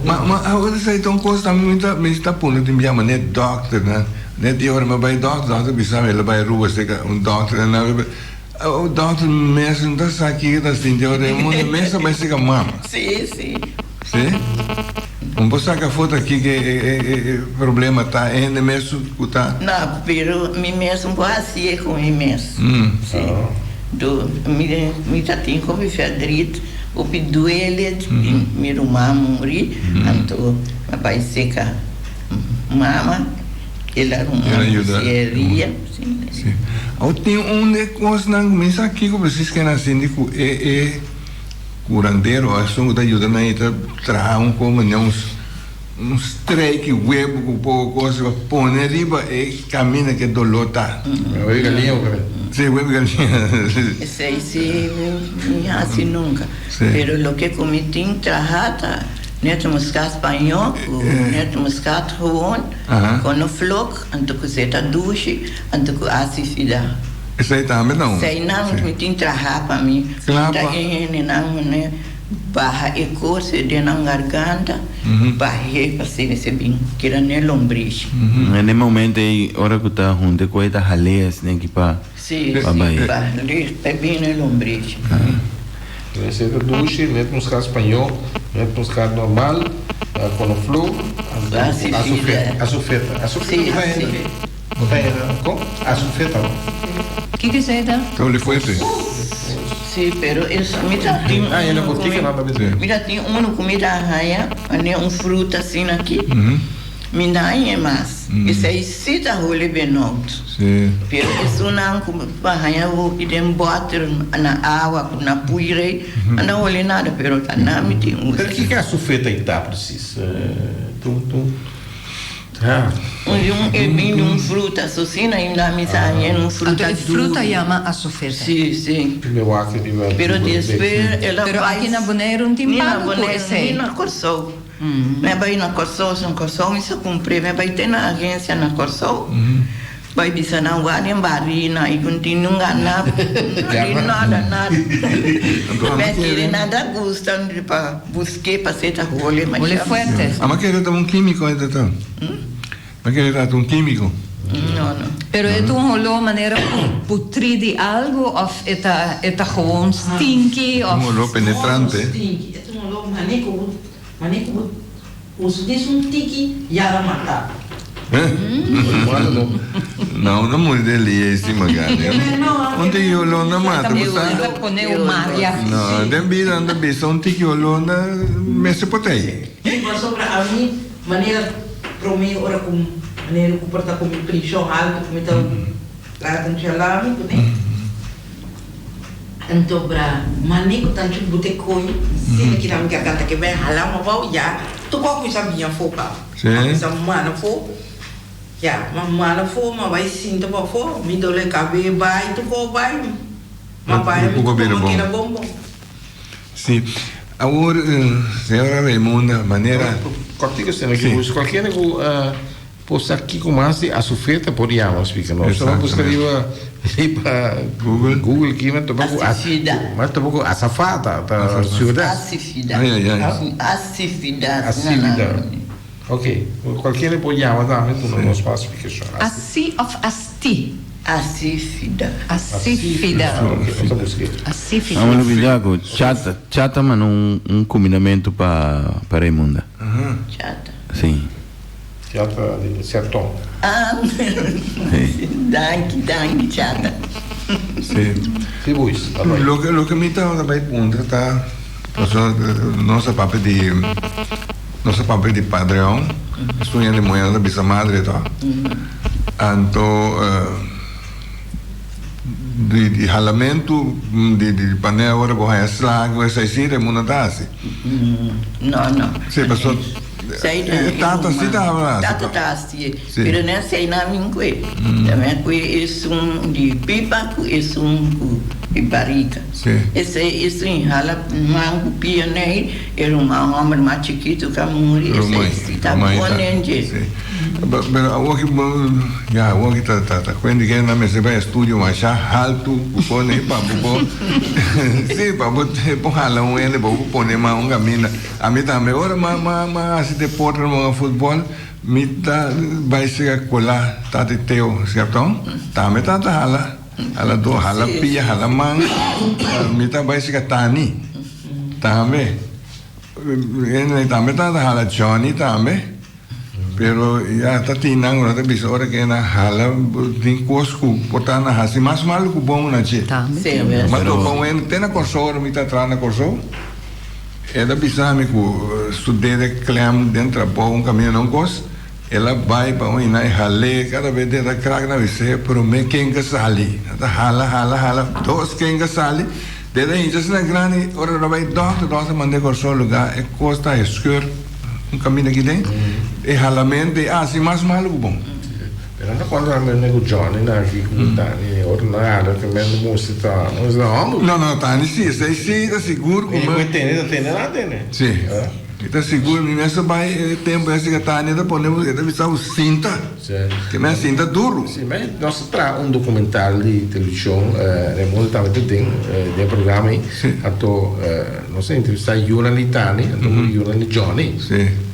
Ma, ma awor esei ta un kos tambe mi ta, mi ta puntra tin bia manera dòkternan. Net di ora mi a bai dòkter, dòkter bisa mi el a bai Aruba seka un dòkter en nan a dòkter mes no ta sa kiko ta sinti ora e mundo mes a bai seka mama. Sí, sí. Sí? Un por saka foto aki ke e problema ta e hende mes ku ta. No, pero mi mes un por hasié ku mi mes. Sí. Do mi mi ta tin hopi verdriet, hopi duele di mi ruman muri, anto mi a bai seka mama, el a ruma kuseria. Sí. Awor tin un de kosnan ku mi sa kiko presis ke nan sinti ku e e Curandero esun cu ta yuda nan y ta traha un como manera un un strijk y huevo cu poco cos pa pone riba e caminda cu e dolor ta. Huevo di galiña bo cree? Si, huevo di galiña. Esey si mi haci nunca. Pero loke cu mi tin traha ta net muscat spaño cu net muscat gewoon con no flok anto cu zeta dushi anto cu aci fida. Esei tambe ta un. Eseinan mi tin traha pa mi. Kla Ta pa. e hendenan mane baha e kos den nan garganta, bah'é pa asina se bin keda n'e lombrishi. En e momento ei ora ku ta hunta ku e ta hal'é asina aki pa Sí, pa sí, bai. bahal'é pa e bin n'e lombrishi. Mester ta dushi, net muscat spañó, net muscat normal, konofló, Asifida. azufeta. Azufeta Sí, ku ta sí. hende? Bo ta hende kon? Azufeta no? Kiko esei ta? Ta oli fuerte. Sí, pero es mi ta tin Ah, e na uno ku botica mi nan ta bende. mi ta tin uno ku mi ta haña manera un fruta asina aki. Mi no haña mas. Esei sí ta holi benout. Sí. Pero esunnan ku pa haña hopi den bòter na awa ku na pui rei, a no holi nada, pero ta nan mi tin usa. Pero kiko azufeta ei ta presis? Tun tun. Ha. Un di un e bin di un fruta, so asina ainda mi sa haña un fruta Anto e duru. fruta yama azufeta. Sí, sí. Mi wak riba Pero Google. despues el a Pero bai. aki na Boneiru no tin Ni na palu ku Boneiru, esei. ni na Kòrsou. Mi a bai na Kòrsou, so Kòrsou mi sa kumpr'é. Mi a bai te na agensia na Kòrsou, bai bisa nan wak den barina i ku no tin nunga nada, no tin nada, nada. Mi a kere nan ta gusta pa busk'é pas'é ta hole masha. Hole fuerte. Ama kere ta un kímiko e ta ta. Mi a kere ta ta un kímiko. No, no. Pero e ta un holó manera putrí di algu òf e ta e ta gewoon stinky òf. Un holó penetrante. No, no stinky. E ta un holó manera ku bo manera ku bo usa dis un tiki ya ta mata bo. No, no muri den lia esi magari. Un tiki holó no mata bo sa. Ta pone un maria. No, den bida nan ta bisa un tiki holó na mester por ta ei. Pasobra ami Manera promé ora ku manera ku por ta ku mi prishon haltu ku mi ta laga tantu yalami kuné. Anto bra mane ku tantu bute koi sina ki na mi garganta ke ben hala mi abou ya tur kos kuminsá biña afó kaba. A kuminsá mana afó ya ma mana afó ma bai sinta pafó mi dole kabe bai tur kos bai ma bai mi tur kos ma keda bon bon. Sí. Awor, señora Raymunda, manera. Kòrtico esei ki buska kualkier ku por sa kiko mas di Azufeta por yama splika nos. Nos a buska riba riba Google Google ki men topa ku Asifida. Men topa ku azafata ta ciudad. Asifida. Ay ay ay. Asifida. Asifida. Ok, kualkier por yama tambe duna nos mas splikashon. Asi òf asti? Asifida. Asifida. Ok, nos ta busk'é. Asifida. Amo lubida ku Chata, Chata manda un un kumindamentu pa pa Raymunda. Chata. Si. Chata di Serton. Ah, danki, danki Chata. Sí. Sí, Buis, ta bai. Loke, loke mi tabata bai puntra ta, pasobra nos a papia di, nos a papia di padreon, esun hende muhé nan ta bisa madre to. Anto di di halamentu di di panel ora bo haña slag o esei si Raymunda ta hasi. No, no. Sí, pasobra. E tata si ta habla asi. Tata ta hasi, pero no esei nan min kue. Ta men kue esun di pipa ku esun ku di barika. Esei esun hala man ku pia nei, e ruman homber mas chikitu ka muri, esei si ta bon den dje. Pero awoki bo, ya awoki ta ta kuenta ke nan mester bai estudio masha haltu ku pone pa bo por, si pa bo por hala un hende pa bo por pone man un kaminda. Ami tambe ora m'a m'a m'a hasi deporte m'a hunga futbol mi ta bai sega kola tati Teo Scherton tambe tata hala hala do hala pia hala man mi ta bai sega Tani tambe tambe tata hala Johnny tambe. Pero ya ta tin nan ku nan ta bisa ora ke nan hala tin kos ku por ta nan hasi mas malu ku bon na dje. Ma topa un hende te na Kòrsou ora mi ta traha na Kòrsou e ta bisa mi ku su dede klèm den trabou un kaminda un kos el a bai pa un i nan e hal'é kada bes dede a krak nan bis'é promé ken ka sali nan ta hala hala hala dos ken ka sali dede a hincha asina grandi ora nan bai dòkter dòkter mand'é Kòrsou lugá e kos ta e skeur. Un kaminda aki den e halamentu ei hasi mas malu ku bon. Pero no kontra nan mende ku Johnny na aki ku Tani otro nan hala ku mende musti ta no ta homber. No no Tani si esei si ta sigur ku mi. Tene ta tene nan tene. Si mi ta sigur mi mes a bai e tempu ese ku Tani ta pone e ta bisa bo sinta ke mi a sinta duru. Si mi nos a traha un dokumental di televishon Raimundo tabata den den e programa ei anto. Nos a entrevistá Yunan di Tani, anto ku Yunan di Johnny.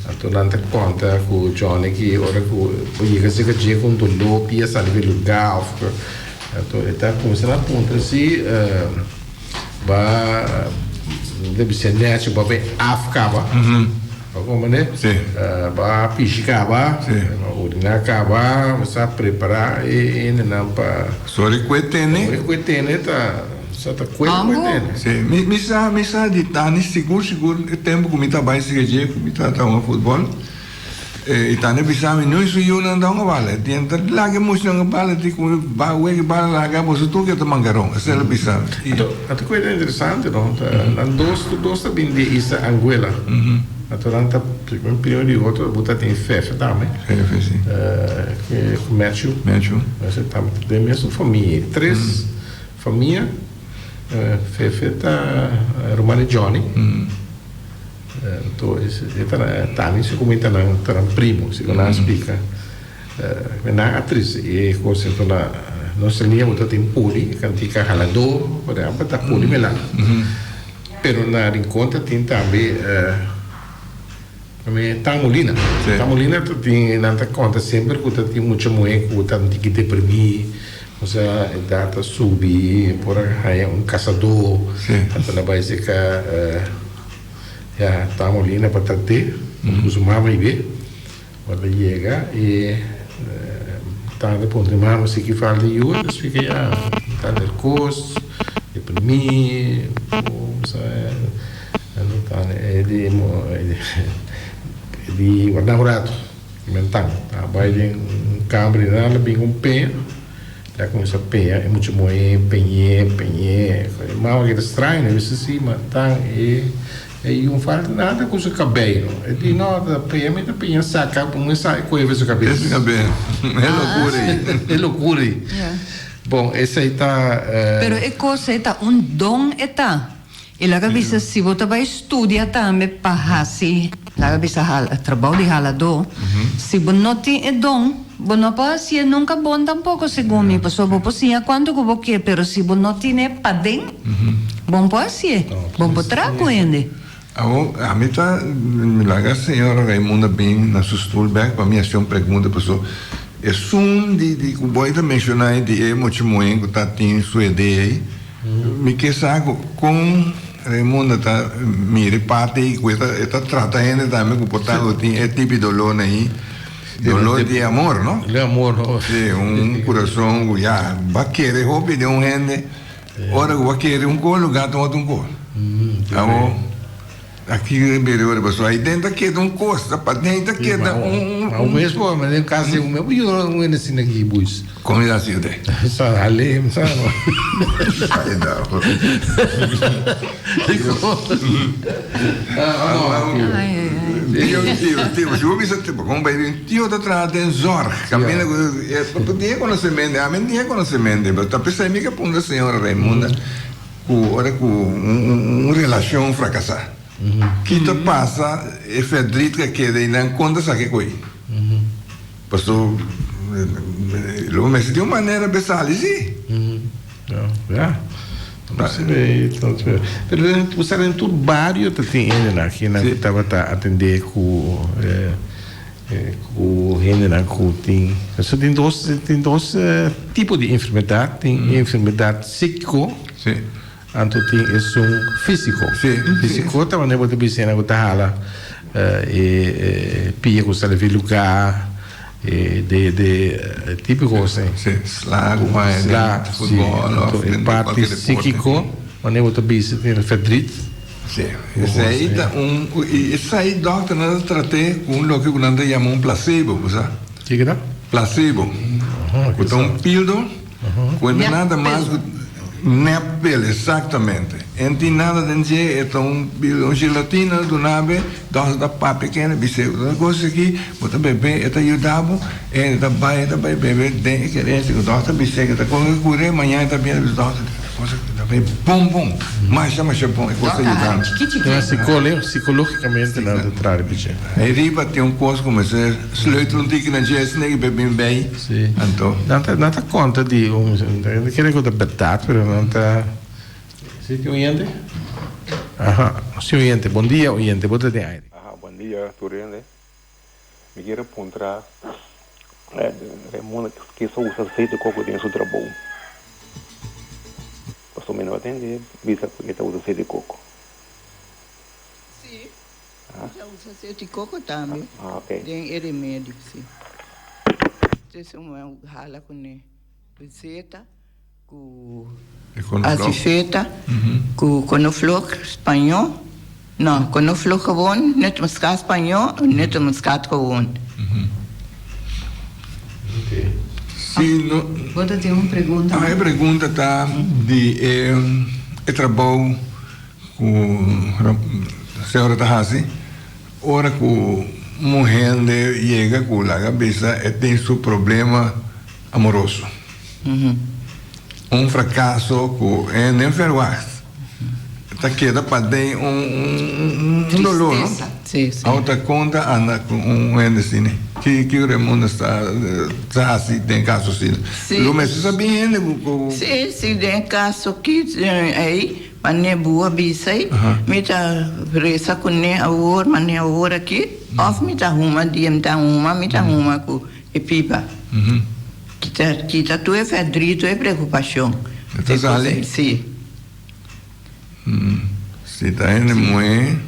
Anto nan ta konta ku Johnny ki ora ku bo yega serka dje ku un doló pia sali for e lugá òf anto e ta kuminsá na puntra si ba debe ser nèchi bo a bai af kaba, bo a komprendé? Bo a pishi kaba, bo a oriná kaba, bo sa prepará e hendenan pa. Sori ku e tene. Sori ku e tene ta. Sa ta kue Ambo. kue tene. Si, mi mi sa mi sa di Tani sigur sigur e tempu ku mi ta bai siga dje ku mi ta ta hunga futbòl e Tani a bisa mi no su yunan ta hunga bala e tin ta laga e muchanan hunga bala di ku ba wega e bala laga boso tur ke ta mangaron esei el a bisa mi. Anto anto kue ta interesante no ta nan dos tur dos ta bin di isla Anguilla anto nan ta un primo di otro bo ta tin Fefe tambe Fefe si ku Matthew Matthew tambe ta den mesun famia tres Famia, Fefe ta ruman di Johnny. Anto e ta Tani su comida ta nan ta nan primo, segun nan a splica. Nan a trece e cos anto na nos linia bo ta tin puri, e cantica halador, por ehempel ta puri mela. Pero na Rincon ta tin tambe Tan Molina. Tan Molina ta tin, nan ta konta semper ku ta tin mucha muhé ku ta un tiki deprimí, osea edat ta subi, por a haña un kasadó, anto nan bai serka ya Tan Molina pa trat'é huntu ku su mama i be. Ora ta yega e tata puntra e mama si ki falta yu, e ta splika ya tal del kos, deprimí, e di e di warda un rato, mentan ta bai den un kamber di nan a bin un peña, el a kuminsá peña e mucha muhé peñ'é peñ'é, e mama keda straño, e bisa si ma tan e. E yu falta nada ku su kabei no. E di no ta peña mi ta peña saka ku mi sa e kueve su kabes. Su kabes. E lokura ei. E lokura ei. Bon esei ta. Pero e kos ei ta un don e ta. I laga bisa si bo ta bai studia tambe pa hasi laga bisa trabou di haladó si bo no tin e don bo no por hasié nunka bon tampoko segun mi pasobra bo por siña kuantu ku bo ke pero si bo no tine paden. Bon por hacié, bon por traha cu hende. Awor, ami ta laga señor Raymunda bin na su stoel bek pa mi haci un pregunta paso esun di di cu boy ta menciona ei di e mucha muhe cu ta tin su idea ei mi ke sa cu con Raymunda ta mira e parti ei cu e ta trata hende tambe cu por ta cu tin e tipo di dolornan ei. Dolor di amor, no? Di amor, no? Si, un kurason ku ya bo a kere hopi den un hende, ora ku bo a kere un kos, lugá ta otro un kos. Awor, aki bira ora pasobra aiden ta keda un kos, ta paden ta keda un. Ma un mes por, ma den kas di un mes por yora un hende asina aki buis. Kon mi ta hasi ute? Sa hale, mi sa no. Ay no. Tio, tio, tio, si bo bisa kon bai bin tio ta traha den zorg, kaminda ku e tin e konosemente, ami no tin e konosemente, pero ta p'esei mi ke puntra señora Raimunda ku ora ku un relashon frakasá, ki ta pasa e verdriet ku a keda einan, kon ta saka e ko'i? Paso lo mester tin un manera pa e sali si. Ya. Pero bo sa den tur bario ta tin hendenan aki nan ku tabata atendé ku ku hendenan ku tin pasobra tin dos tin dos tipo di enfermedat tin enfermedat síkiko anto tin esun físiko físiko ta manera bo ta bisa hende ku ta hala e pia ku sali fi lugá. E de de típico kos ei. Sí, sla ku bai Sla, den sí. futbòl òf Anto e den parti kualke deporte. síkiko, wanneer bo ta bisa tin el verdriet. Sí, esei ta un, i esei dòkternan ta trat'é ku un loke ku nan ta yama un placebo, bo sa? Kiko ta? Placebo. Ku ta un pildo ku e ta nada mas ku nèp pil, exactamente. E no tin nada den dje, e ta un pil, un gelatina duna be, dòkter ta papia kende bis'é, bo ta gosa aki, bo ta bebe, e ta yuda bo, e ta bai, e ta bai bebe den e kerensia ku dòkter bis'é ku ta kon e kur'é, mañana e ta bini bisa dòkter, e kos aki ta bai bon bon, masha masha bon, e kos ta yuda mi. Nan sikológikamente nan ta traha riba dje. Ei riba tin un kos ku mester sleutel un tiki na dje, esei ke bin bei. Sí. Anto. Nan ta, nan ta konta di un, nan kere ku ta bèrdat, pero nan ta, si tin oyente? Aha, nos tin oyente. Bon dia oyente, bo ta den aire. Aha, bon dia tur hende. Mi kier a puntra Raymond ke sa usa aceite de coco den su trabou. Pasobra mi no a tende bisa ku e ta usa aceite de coco. Sí. Mi ta usa aceite di coco tambe den e remedio, sí. Entonces mi hala cune receta cu acifeta cu conoflor spañó, no, conoflor gewoon, nootmuskaat spañó, nootmuskaat gewoon. Sí, no. Bo ta tin un pregunta? E pregunta ta di e trabou. Ku señora ta hasi ora ku un hende yega ku laga bisa e tin su problema amoroso. Un frakaso ku e no verwacht ta keda paden un dolor no. Awor ta kon ta anda ku un hende asina? Ki ki Raimundo ta hasi den kaso asina? Lo mester sa bin hende ku. Si, si den kaso ki ei. Mane bo a bisa ei, mi ta resa kuné awor, mane awor aki, òf mi ta huma dia mi ta huma, mi ta huma ku e pipa. Kita kita tur e fèrdrit, tur e preokupashon. E ta sali? Sí. Si ta hende muhé.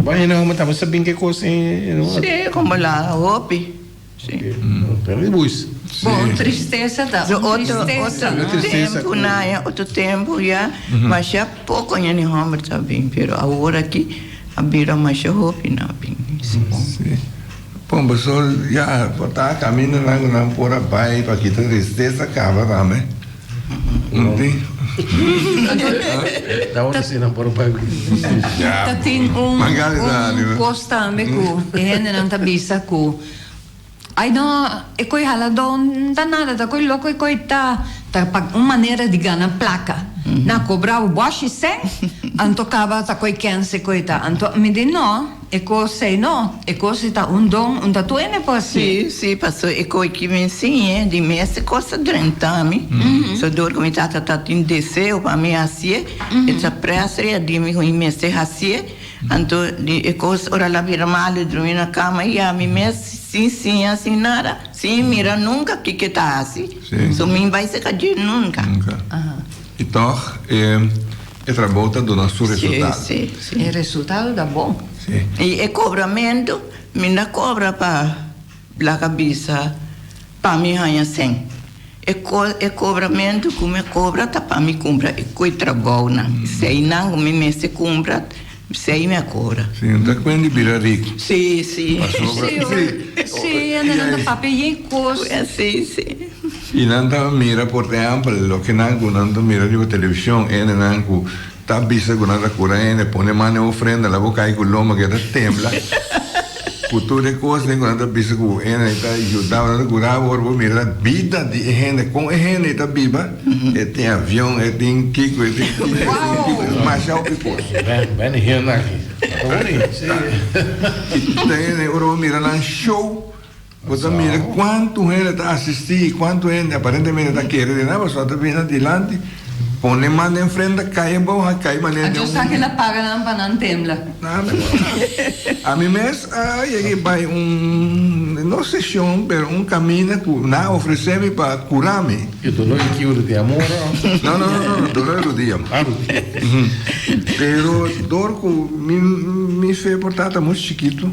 Bo hende hòmber tambe sa bin ke kos ei? Sí, komo la hopi. Sí. Bon, tristesa ta un tristesa, no? Otro tempu na ya, otro tempu ya, masha poko ña ni homber ta bin, pero awor aki a bira masha hopi na bin. Sí. Bon, paso ya por ta kamindanan ku nan por a bai pa kita tristesa kaba tambe. No tin? Ta tin un kos tambe ku e hendenan ta bisa ku Ay no, e koe haladó no ta nada, ta koe loko e koe ta. Ta pa un manera di gana plaka. Nan kobra bo bòshi sèn, anto kaba ta koe kèns e koe ta. Anto mi di no, e kos ei no, e kos ei ta un don, un ta tuene por hasié. Sí, sí, paso e koe ki mi siñ'é di mes e kos a drenta mi. So dor ku mi tata ta tin deseo pa mi hasié, e ta prèsri a di mi ku mi mester hasié. Anto di e kos ora la bira malu drumi na kama i ami mes sin siña sin nada sin mira nunka kiko e ta hasi so mi bai seka dje nunka. Nunka. I tòg e e trabou ta duna su resultado. Si, si, si. E resultado ta bon. Si. I e kobramentu mi na kobra pa. Laga bisa pa mi haña sèn. E ko e kobramentu ku mi a kobra ta pa mi kumpra e koe trabounan. Eseinan ku mi mester kumpra, esei mi a kobra. Si, no ta kuen di bira riku. Si, si. Pasobra, Si, si. si, hende nan ta papia yen kos. Si, si. I nan ta mira, por ehèmpel, loke nan ku nan ta mira riba televishon, hendenan ku Ta bisa ku nan ta kura hende, pone man den ofrenda, la bo kai ku lomba ke ta tembla. Ku tur e kosnan ku nan ta bisa ku hende ta yuda bo, nan ta kura bo, ora bo mira bida di e hende, kon e hende ta biba, e tin avion, e tin kiko, e tin kiko, e tin kiko, masha hopi kos. Beni hende aki. Ta hori, si. I ta hende, ora bo mira nan show, Bo ta mira kuantu hende ta asistí i kuantu hende aparentemente ta kere den nan, pasobra ta bini dilanti, pone man den frenta, kai abou, ha kai manera den Anto un. sa ke la paga nan pa nan tembla. Ami mes a yega i bai un, no seshon, pero un kaminda ku nan a ofresé mi pa kura mi. E doló di kiu di amor o? No, no, no, no, doló di rudia. Ah, rudia. Pero dor ku mi mi fe por tata muchu chikitu.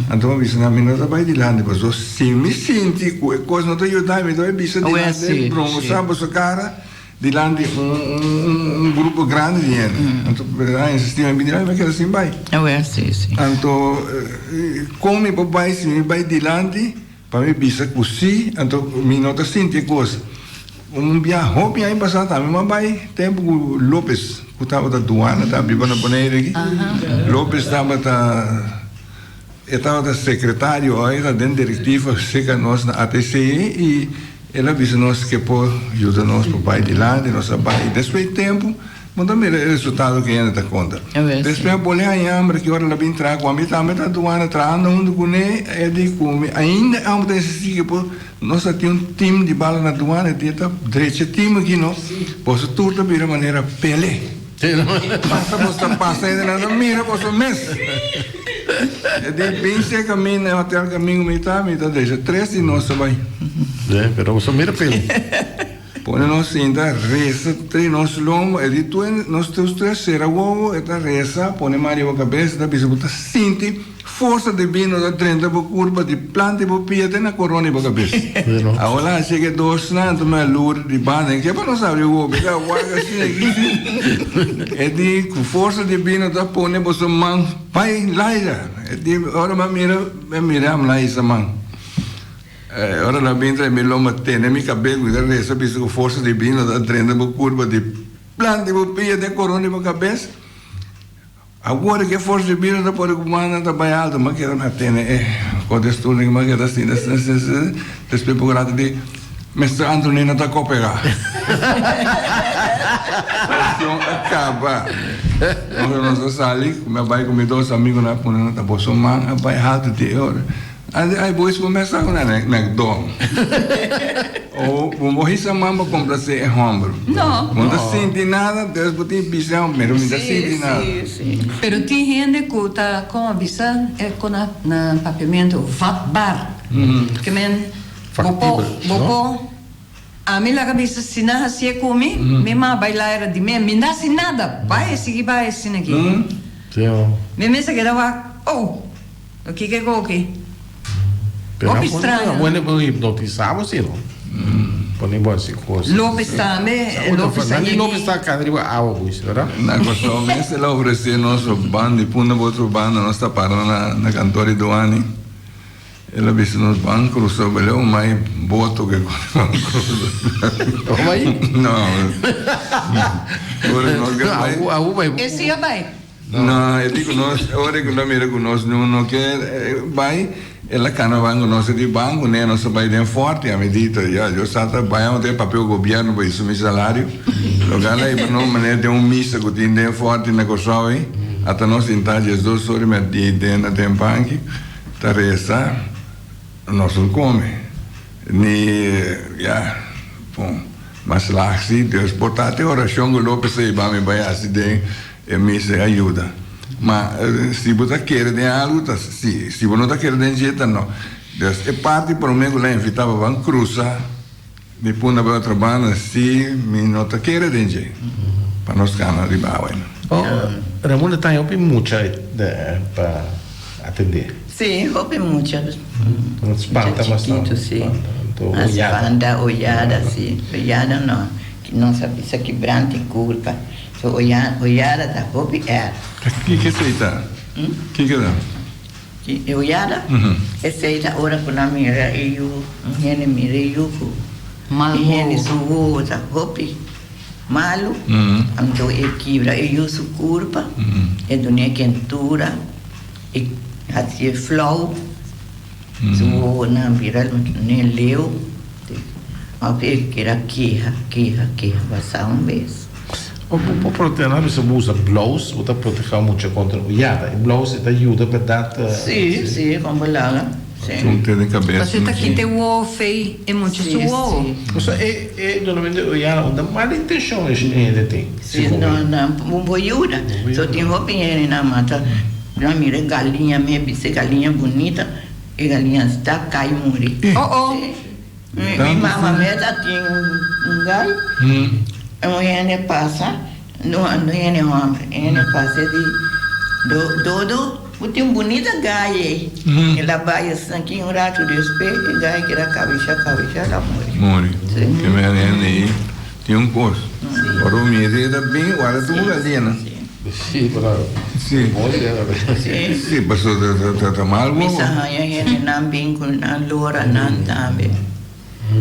Anto mi bisa nan, mi no ta bai dilanti pasobra si mi sinti ku e kos no ta yuda mi, mi ta bai bisa dilanti brongosá boso kara dilanti un grupo grandi di hende. Anto nan a insistí mi bini dilanti, mi a keda sin bai. Anto kon mi por bai si mi bai dilanti pa mi bisa ku sí, anto mi no ta sinti e kos. Un bia hopi aña pasá tambe mi a bai tempu ku Lopes ku tabata duana ta biba na Bonaire aki. Lopes tabata e tabata sekretario o e ta den direktiva serka nos na ATC i el a bisa nos ke por yuda nos pa bai dilanti nos a bai. Despues di tempu bo ta mira e resultado ku hende ta konta. Despues a bole haña hamber ki ora el a bin traha ku ami tambe ta duana trahando huntu kuné e di ku mi ainda e homber ta insistí ke por Nos a tin un team di bala na duana e dia ta drecha team aki no. Boso tur ta bira manera Pele. Pasa boso ta pasa hende nan ta mira boso mes. E di bin seka mi na e hotel kamingo mi ta mi ta drecha tres di nos ta bai. Pero boso mira Pele. Pone nos sinta resa tri nos lombo e di tur nos tur tres sera wowo e ta resa pone man riba kabes e ta bisa bo ta sinti. Forsa divino ta drenta bo kurpa di planta di bo pia te na korona di bo kabes. Awor nan a cheke dosnan anto mi a lur di banda en ke pa nos abri wowo mi ta wak asina aki si. E di ku forsa divino ta pone boso man bai laira. E di ora mi a mira mi a mira am na hisa man. Ora nan a bin trae mi lomba tene mi kabes mi ta resa bisa ku forsa divino ta drenta bo kurpa di planta di bo pia te korona di bo kabes. Awor ke forsa di bida ta pone ku mannan ta bai alto, mi a keda na tene e kote stoel mi a keda asina asina asina asina, despues poko rato di Mister Anthony no ta koperá. Seshon a kaba. Ora nos a sali, mi a bai ku mi dos amigunan a pone nan ta boso man a bai alto di e ora. A di, Ay boys bo mester ku nan nek dom. O bo bo hisa man pa komplasé e hòmber. No. Bo no ta sinti nada, dus bo tin bisa e hòmber, pero mi ta sinti nada. Pero tin hende ku ta, komo a bisa e kon na na papiamentu, vatbaar. Ke men bo por, Factibel, bo no? por, ami laga bisa si nan hasié ku mi, mi ma bai laira di mi, mi no hasi nada, bai sigui bai asina aki. Sí, no. Mi mester keda wak, oh. Kiko e koki? Pero Hopi nan straño. pone bo hipnotisa bo si no. Pone bo hasi cos. Lopez tambe, Lopez a Nani yegi. Lopez ta cana riba awa boys, verdad? Na Kòrsou mes el a ofresé nos un ban di punda pa otro banda, nos ta para na na kantor di Douane. El a bisa nos ban krusa bele un mai boto ke ban krusa. Oh mai? No. Ora nos bai. Awu bai. E si a bai. No, e di ku nos, ora ku lo mira ku nos no no ke bai, el a kana ban ku nos, e di ban ku ne, nos a bai den Forti, ami di ta ya, yo sa ta bai amo den papia ku gobièrnu pa hizo mi salario, lo gana ei pa no manera den un misa ku tin den Forti na Kòrsou ei, ata nos sinta diesdos ora mi a di den na den banki ta resa, nos no kome, ni ya, bon, mas lag si, dus por ta te orashon ku Lopez a hiba mi bai hasi den. E mester a yuda. Ma si bo ta kere den algu ta si, si bo no ta kere den dje ta no. Dus e parti prome ku nan invitá bo ban krusa di punda bai otro banda si mi no ta kere den dje pa nos kana riba awa. Oh, Ramon ta hopi mucha pa. atendé. Sí, hopi mucha. Nan spanta Mucha bastante. chikitu, sí. Spanta. Anto Nan oyada. spanta, oyada, sí. Oyada no. Nos a bisa kibrante kurpa. So oya, oyada ta hopi erg. Kiko esei ta? Kiko ta? Ki e oyada? Esei ta ora ku nan mira e yu, un hende mira e yu ku Mal e hende wowo. su wowo ta hopi malu, anto e kibra e yu su kurpa, e dun'é kentura, e hasié flou, su wowonan bira ne leu, òf e keda keha, keha, keha basá un bes. Bo por proteha nan bisa bo usa blous, bo ta proteha mucha kontra oyada. E blous e ta yuda bèrdat? Sí, sí, kon bo laga, sí. Un tene kabes. Pasobra ta kita e wowo fei e mucha su wowo. Pasobra e e dunamento di oyada un ta mal intenshon e hende tin. Sí, no, no, bo por yuda. So tin hopi hende nan mata, nan mira e galiña mi a bisa e galiña bunita, e galiña sta kai muri. Oh oh. Sí. Mi mama mes a tin un gai, un hende pasa, no hende homber, hende pasa di Dodo, bo tin un bunita gai ei. El a bai esaki un rato despues e gai keda kabesha kabesha el a muri. Muri. Ke men hende ei tin un kos. Ora bo mira e ta bin wara tur galiña. Sí, pero Sí. Sí, pasobra ta ta mal Mi bo. sa haña hendenan bin ku nan loranan tambe.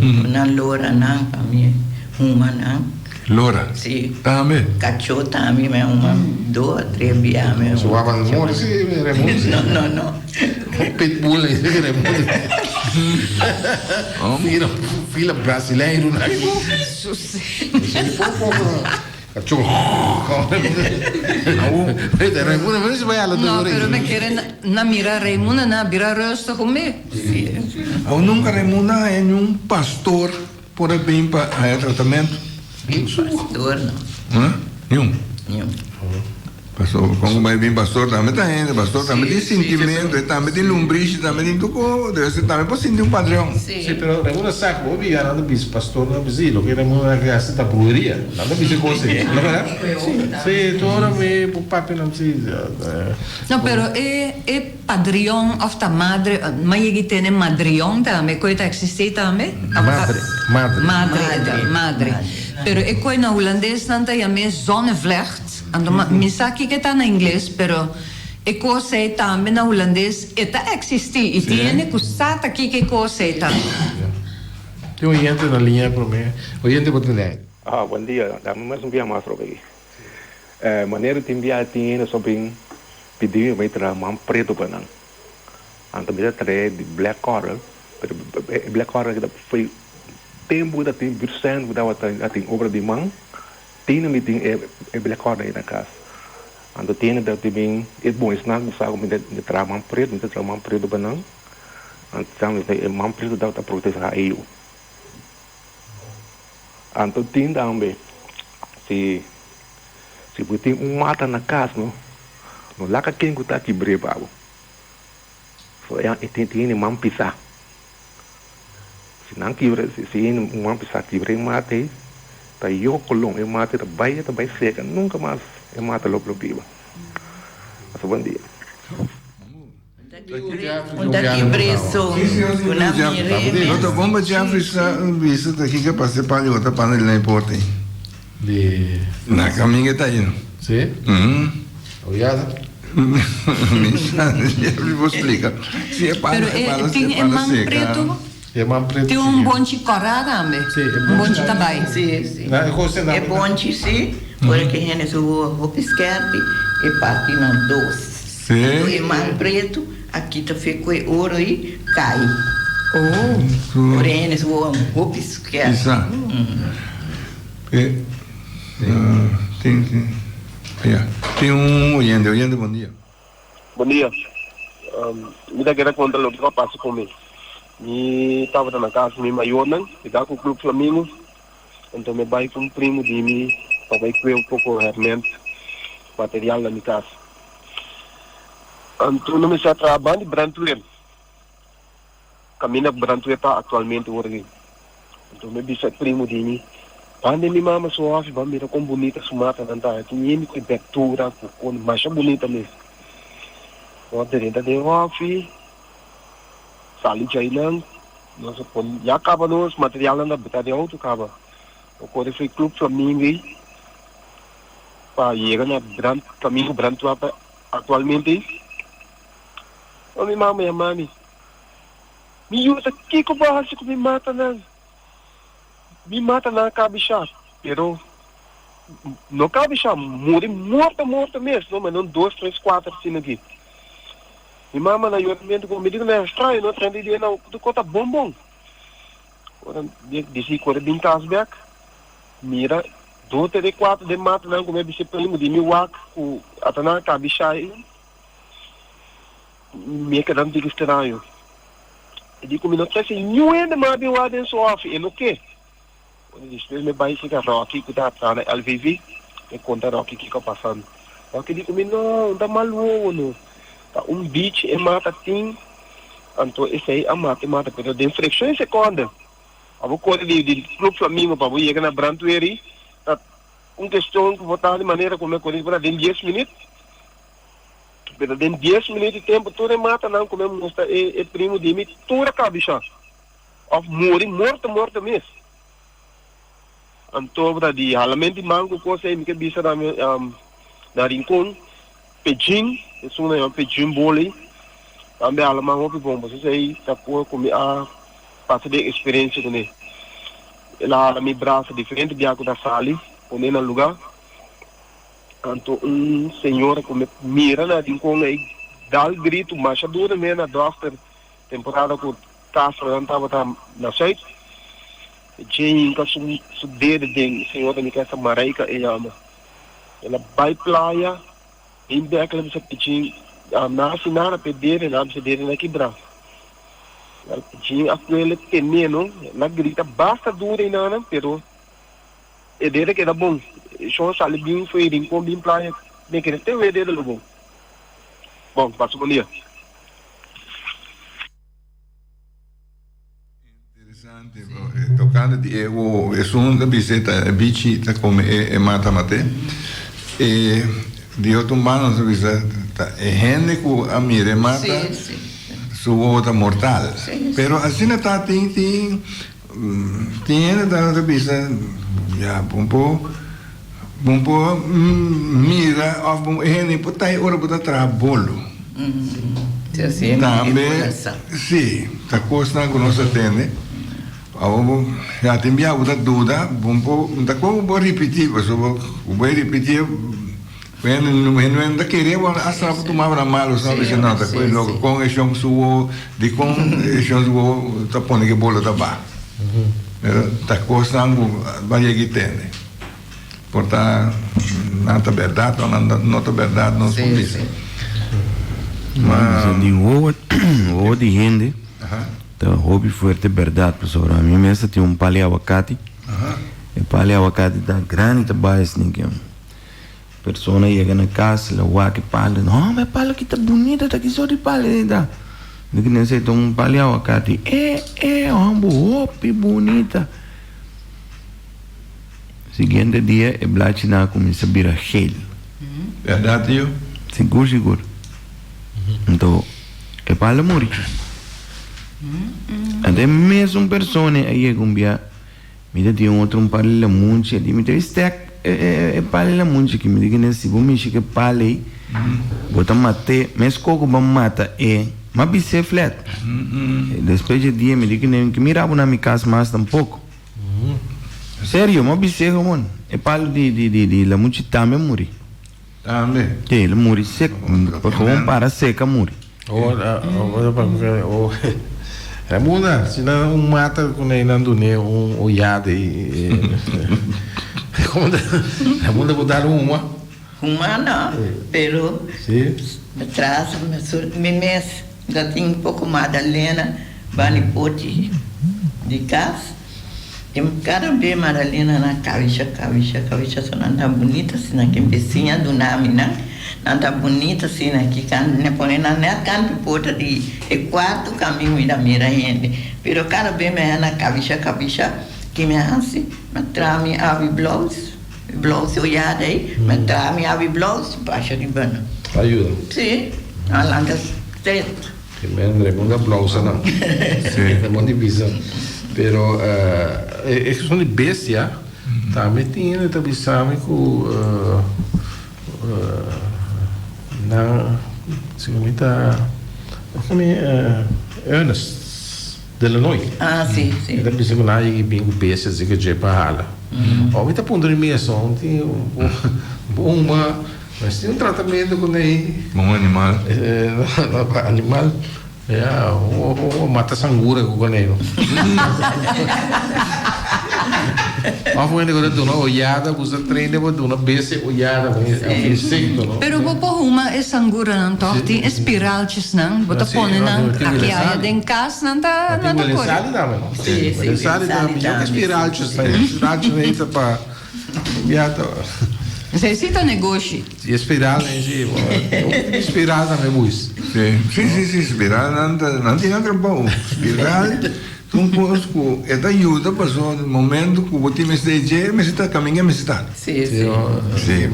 Ku nan loranan pa mi huma nan. Lora? Sí. Tambe? Kachó tambe mi a huma dos o tres bia mi a huma. Su waba muri si Raimundo si. No, no, no. Pitbull ei si Raimundo. Fila, fila brasileiro na. Cachó. No, pero mi kere na mira Raimunda na bira rustig un be. Awo nunca Raimunda haya ni un pastor por a bin pa haya tratamento? Pastor no. Huh? Ni un? Ni un. Pastor, con bay bin pastor tambe ta hende, pastor tambe tin sintimento, e tambe tin lumbrishi, tambe tin tur co, debe ser tambe por sinti un padreon. Sí, pero Raimundo sa cu hopi ya nan ta bisa pastor nan ta bisa, loke Raimundo nan ke hasi ta bruheria, nan ta bisa cos así, no verdad? Sí, tur ora mi por papia nan si. No, pero e e padrion of ta madre, ma yegi tene madrion tambe, koe ta existi tambe? Madre, madre. Madre, madre. Pero e koe na hulandes nan ta yam'é zonnevlecht. Anto mi sa kiko e ta na ingles, pero e kos ei tambe na hulandes e ta eksistí i tin hende ku sa ta kiko e kos ei ta. Tin oyente na liña promé. Oyente bo tin lei. Ah, buen dia. Dame mas un bia mas roba aki. Manera tin bia tin hende so bin pidi mi pa mi traha man preto pa nan. Anto mi ta trae di black coral, pero e black coral aki ta foi tempo ku ta tin Buurtcentrum ku tabata a tin obra di man. Tina mi tin e black horn ei na cas. Anto Tina ta tin bin e bon esnan cu sa cu mi ta traha man preto, mi ta traha man preto pa nan. Anto sa mi e man preto ta proteha e yu. Anto tin tambe si si bo tin un mata na cas no, no laga ken cu ta kibr'e pa bo. So e tin hende man pisa. Si nan kibra, si un man bisa kibra e mata ei, ta yo kolon, e mata ei ta bai, e ta bai seka, nunka mas e mata lo biba. Pasa bon dia. Un ta kibr'é so ku nan mir'é mes. Lo ta bon pa Jeffrey sa bisa ta kiko pasa e pan di otro pan di lei porta ei. Di. Na kaminga ta ei no. Si? Oyada. Mi sa Jeffrey por splika. Si e pan Pero e e palo tin e e palo man seka. pretu. E man pretu Tin un bonchi kòrá tambe. Si, e Un bonchi bonchi ta bai. Si, si. Na e kos E bonchi si, ora ke hende su wowo hopi skèrpi, e parti na dos. Si. Anto e man pretu a kita fe ku e oro ei kai. Oh. Ora hende su wowo hopi skèrpi. Isa. E tin tin ya tin un oyente oyente bon dia. Bon dia. Mi ta kere konta loke ku a pasa ku mi. Mi tabata na kas ku mi mayornan, mi ta ku Club Flamingo, anto mi bai ku un primu di mi pa bai kue un poko hèrmènt, material na mi kas. Anto no mester a traha banda di brandweer. Kaminda ku brandweer ta aktualmente ora di. Anto mi bisa e primu di mi, Banda mi mama su hòfi, bo a mira kon bunita su matanan ta. Tin yemi ku e bèrdura, ku kon, masha bunita mes. Nos a drenta den hòfi, sali djainan, nos a pone, ya kaba nos materialnan ta bota den outo kaba. Nos kore for e Club Flamingo ei pa yega na Brand, Flamingo Brandwater aktualmente ei. Mi mama yama mi, Mi yu ta kiko bo a hasi ku mi matanan? Mi matanan a kabishá, pero no kabishá, muri morto morto mes, no, ma no dos, tres, kuater asina aki. Mi mama na yoramentu ku mi di ku nan straño no trenta idea nan ku ta bon bon. Ora mi disi ku ora bin kas bek, mira dos, tres, kuater den matanan ku mi a bisa e primo di mi wak ku ata nan a kabishá ei. Mi a keda un tiki straño. E di ku mi no trese niun hende mas bin wak den su òfi, e no ke. Ora despues mi bai serka Rocky ku ta traha na LVV, mi konta Rocky kiko a pasa. Rocky di ku mi, No, no ta mal wowo no. Ta un bichi e mata tin, anto esei a mata e mata, pero den frekshon di sekonde, pa bo kore di di Club Flamingo pa bo yega na Brandweer ta un kestion ku bo ta di manera ku mi a kore por den dies minüt. Pero den dies minuut di tempu tur e matanan ku mi a mustra e e primu di mi tur a kabishá òf muri morto morto mes. Anto ta di halament di man ku kos ei mi ke bisa na mi na Rincon Pejin esun nan yama Pejin Boli tambe hala man hopi bon pasobra esei ta ku ku mi a pasa den eksperensia kuné. El a hala mi brasa diferente bia ku ta sali pone na lugá. Anto un señora cu mi mira na rincon ey dal grito masha duro me na dokter temporada cu Castronan tabata na Zuid. Dje hinca su su dede den e señora mi kesa Marijka e yama. El a bay playa bin bek el a bisa Pichin na haci nada p'e dede nan a bisa dede na kibra. Pichin a cuele tene no el a grita basta duro eynan pero. E dede keda bon. E shon sali bin fo'i rincon bin playa den kere te wee dede lo bon. Bon, pasa bon dia. Interesante bro, e tocante di e wowo, esun ta bisa ta e bichi ta come e e mata mate, e di otro un banda nos ta bisa ta e hende cu a mira e mata su wowo ta mortal, pero asina ta tin tin Tin hende ta ta bisa, ya, bo por, bo por mira of bo e hende por ta ora bo ta traha bolo. Tambe, si, ta kosnan ku nos ta tende. Awor bo, ya, tin bia bo ta duda, bo por, ta kon bo por ripití, pasobra bo por ripití. Hende no ta kere bo hasta bo tuma bo na malo sa bisa no ta koe loko kon e shon su wowo dikon e shon su wowo ta pone ke bolo ta ba pero ta kosnan ku bo a yega i tende por ta nan ta bèrdat o nan no ta bèrdat nos por bisa ma di wowo wowo di hende ta hopi fuerte bèrdat pasobra mi mes ta tin un pali awakati e pali awakati ta grandi ta bai esaki. Persona yega na kas, el a wak e palu, no, ma e palu aki ta bunita, ta ki sort di palu esei ta? Mi di esei ta un palu di awakati, e, e, homber, hopi bunita. Siguiente dia e blachinan a kuminsá bira geel. Bèrdat, tio? Sigur, sigur. Anto e palu a muri. Anto e mesun persona a yega un bia. Mi ta tin otro un par di lamunchi di mi ta stek e par di lamunchi ki mi di kende si bo mishi ke pal ei bo ta mat'é mes koko bo a mata e m'a bis'é flet despues dje dia mi di kende mi ke mira bo na mi kas mas tampoko serio m'a bis'é gewoon e pal di di di lamunchi tambe a muri. Tambe. Sí, el a muri sek, gewoon para sek a muri. Ora, ora pa o Ramona, si nan un mata ku nei nan dun'é un oyada ei. Komo ta? Ramona bo dal un huma? Huma no, pero Sí. atras mi mes ta tin un poko Madalena bani poti di kas. I kada be Madalena na kabisha, kabisha, kabisha so nan ta bunita asina ki bisiña duna mi nan, nan ta bunita asina ki kan mi pone nan net kantu porta di e kuarto kan mi mira mira hende. Pero kada be mi a na kabisha, kabisha ki mi a hasi, mi a traha mi awi blous, mi blous oyada ei, mi a traha mi awi blous basha riba nan. Pa yuda? Si. A lanta stret. Ke men Raimundo a blousa nan. Raimundo di bisa. Pero e cuestion di bestia tambe tin hende ta bisa mi cu nan segun mi ta Ernest Delanoy. Ah si si. E ta bisa cu nan a yega bin cu bestia así cu dje pa hala. Ora mi ta puntra mi mes tin un Mas tin un tratamento cu nei. Pa un animal. Pa animal. Ya, o mata sangura cu conejo. Of un hende cu ta duna oyada, cu sa train pa duna bestia oyada, un insecto, no? Pero bo por huma e sanguranan toch? Tin e spiraaltjesnan, bo ta pone nan aki aya den cas, nan ta nan ta core. Tin welensali tambe, no? Si, si, welensali tambe. Mihor cu spiraaltjes. Spiraaltjes ei ta pa. Ya ta. Esei si ta negoshi. Si e spiral ei si. Hopi spiral tambe buis. Si, si, si, si, spiral nan ta, nan tin nan trabou. Spiral ta un kos ku e ta yuda paso momento ku bo tin mester dje, mester ta kaminga mester ta. Si, si. Si.